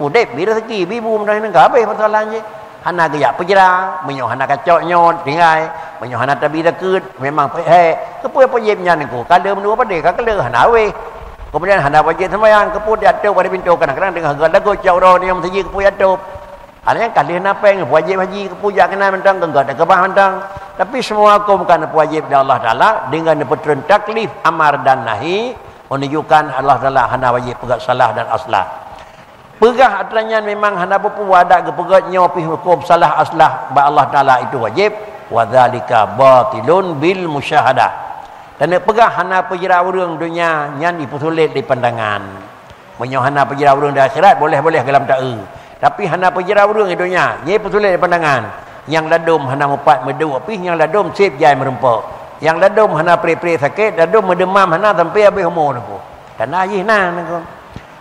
Udeb bi raseuki, bi bu meunan niko, habéh persoalan jih. Hana geujak peujra, meunyoe hana kacok nyoe tinggai, meunyoe hana tabi takeuet, memang peuhek. Keupeue wajéb nyan niko? Ka le meudua padé, ka keuleuh hana wéh. Kemudian hana wajéb seumayang, keupeue jiatôb pada pintoe, kadang-kadang deungoe lagu cak uroe nyoe meuseujid keupeue jiatôb. Hana nyang ka lheueh na péng, wajéb haji, keupeue jak keunan mantong, geugét dan keubah mantong. Tapi semua hukum ka neupeuwajéb di Allah Taala dengan neupeutreun taklif amar dan nahi, Menunjukkan Allah Taala hana wajéb peugét salah dan aslah. Peugah atra nyan memang hana peue-peue adat geupeugét nyoe pih huköm salah aslah bak Allah Taala itu wajéb, wa dzalika batilun bil musyahadah. Dan peugah hana peujra ureuëng donya nyan jipeusulet di pandangan. Meunyoe hana peujra ureuëng di akhirat, boleh-boleh geulam taeu. Tapi hana peujra ureuëng di donya, jipeusulet di pandangan. Nyang ladôm hana mupat meuduek pih, nyang ladôm sép jai meurumpok. Nyang ladôm hana pré-pré sakét, ladôm meudeumam hana sampai habéh umu nangku. Tanda jih na nangku.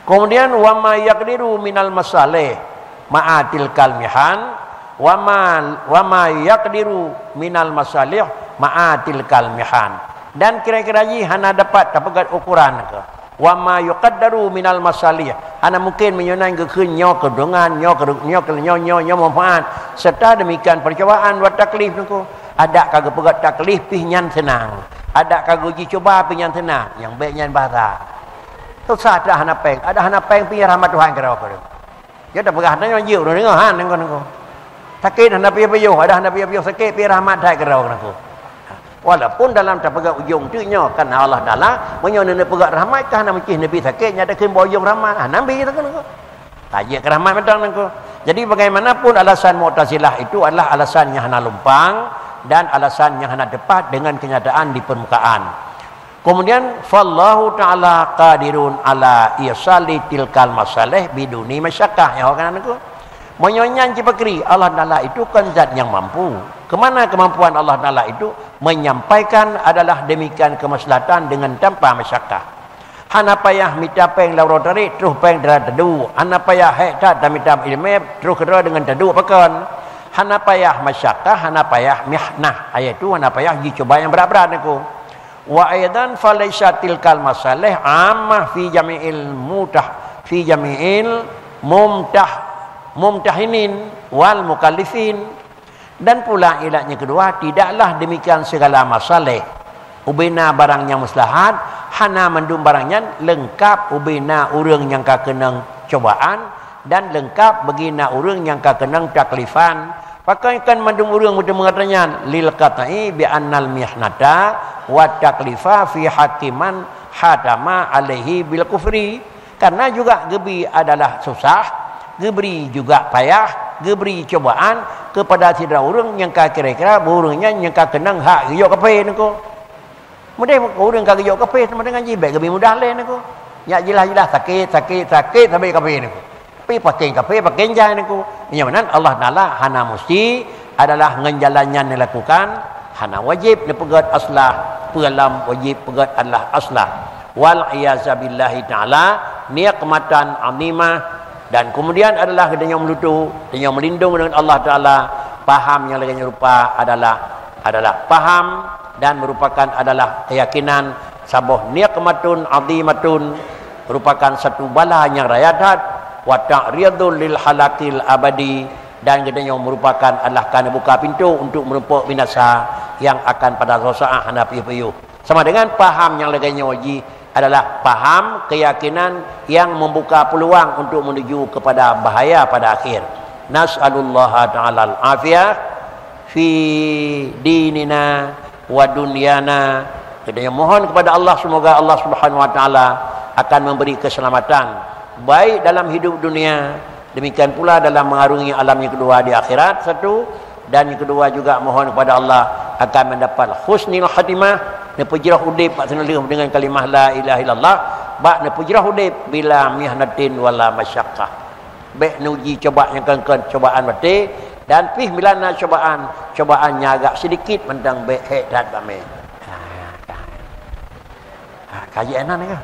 Kemudian, wa ma yaqdiru minal masalih ma'a tilkal mihan, wa ma, wa ma yaqdiru minal masalih ma'a tilkal mihan. Dan kira-kira jih hana dapat tapeugét ukuran ke. Wa ma yuqaddaru minal masalih. Hana mungkin meunyoe nan geukheun nyoe keuntungan, nyoe keu-, nyoe keu-, nyoe, nyoe, nyoe manfaat. Serta demikian percobaan wa taklif nangku. Adak ka geupeugét taklif pih nyan seunang. Adak ka geuji cuba pih nyan seunang. Nyang bék nyan bahasa. Susah dak hana péng. Adak hana péng pih rahmat Tuhan keudroe-keudroe. Nyoe tapeugah tanyoe jeuet ureuëng deungoe han nangku-nangku. Sakét hana piôh-piôh, adak hana piôh-piôh sakét pih rahmat that keudroe-keudroe nangku. Walaupun dalam tapeugah ujong teuk nyoe kan Allah Taala, meunyoe neuneuk peugét rahmat ka hana meucih neubi sakét, nyan takheun bak ujong rahmat, hana bi nangku-nangku. Ka jeuet keu rahmat mantong nangku. Jadi bagaimanapun alasan Mu'tazilah itu adalah alasan nyang hana lumpang dan alasan nyang hana tepat dengan kenyataan di permukaan. Kemudian, fallahu ta'ala qadirun ala isali tilkal masalih biduni masyakkah. Ya, kan aku? Meunyoe nyan cipakri, Allah Taala itu kan zat nyang mampu. Kemana kemampuan Allah Taala itu? Menyampaikan adalah demikian kemaslahatan dengan tanpa masyakkah. Hana payah mita péng lam uroe tarék, troh péng dara tadu. Hana payah hék that tamita ileumé, troh keudroe deungon tadu pakon. Hana payah masyakkah, hana payah mihnah, yaitu hana payah jicuba nyang brat-brat nangku. Wa aidan falaisa tilkal masalih ammah fi jami'il mutah, fi jami'il mumtah, mumtahinin wal mukallifin. Dan pula ilat nyang keudua, tidaklah demikian segala masalih. Ubena barang nyang maslahat, hana mandum barang nyan leungkap ubena ureuëng nyang ka keunong cobaan, dan leungkap bagi na ureuëng nyang ka keunong taklifan. Pakon kon mandum ureuëng meuteumé atra nyan? Lil qat'i bi annal mihnata wa taklifa fi haqqi man hatama alaihi bil kufri. Karena juga geubri adalah susah, geubri juga payah, geubri cobaan kepada sidroe ureuëng nyang ka kira-kira ureuëng nyan nyang ka keunong hak geuyok kafé nangku. Meudeh ureuëng ka geuyok kafé sama dengan jih bék geubri mudah lé nangku. Nyak jeulaih-jeulaih sakét, sakét, sakét sabe kafé nangku. Tapi pakén kafé, pakén jai nangku. Nyang meunan Allah Taala hana musti adalah ngon jalan nyan dilakukan, hana wajéb neupeugét aslah, peue lam wajéb peugét adalah aslah. Wal iyaza billahi taala, nikmatan azimah, dan kemudian adalah geutanyoe meututoe, geutanyoe meulindong deungon Allah Taala, paham nyang lagée nyoe rupa adalah, adalah paham dan merupakan adalah keyakinan saboh nikmatun azimatun, merupakan satu bala nyang raya that, wa ta'ridul lil halakil abadi, dan geutanyoe merupakan adalah ka neubuka pintoe untuk meurumpok binasa nyang akan pada suatu saat hana piôh-piôh. Sama dengan paham nyang lagée nyoe jih adalah paham keyakinan yang membuka peluang untuk menuju kepada bahaya pada akhir. Nas'alullaha ta'ala al-afiyah fi dinina wa dunyana. Kita mohon kepada Allah, semoga Allah Subhanahu wa Taala akan memberi keselamatan baik dalam hidup dunia, demikian pula dalam mengarungi alam yang kedua di akhirat, satu, dan yang kedua juga mohon kepada Allah akan mendapat husnul khatimah, neupeujroh udeb bak sinuleuh dengan kalimah la ilaha illallah, bak neupeujroh udeb bila mihnatin wala masyaqqah. Bék neuji coba nyang kon-kon cobaan batée, dan pih bila na cobaan, cobaan nyang agak sedikit mantong bék hék that bak mé. Ha, ka. Ha, ka jeuet nan ka.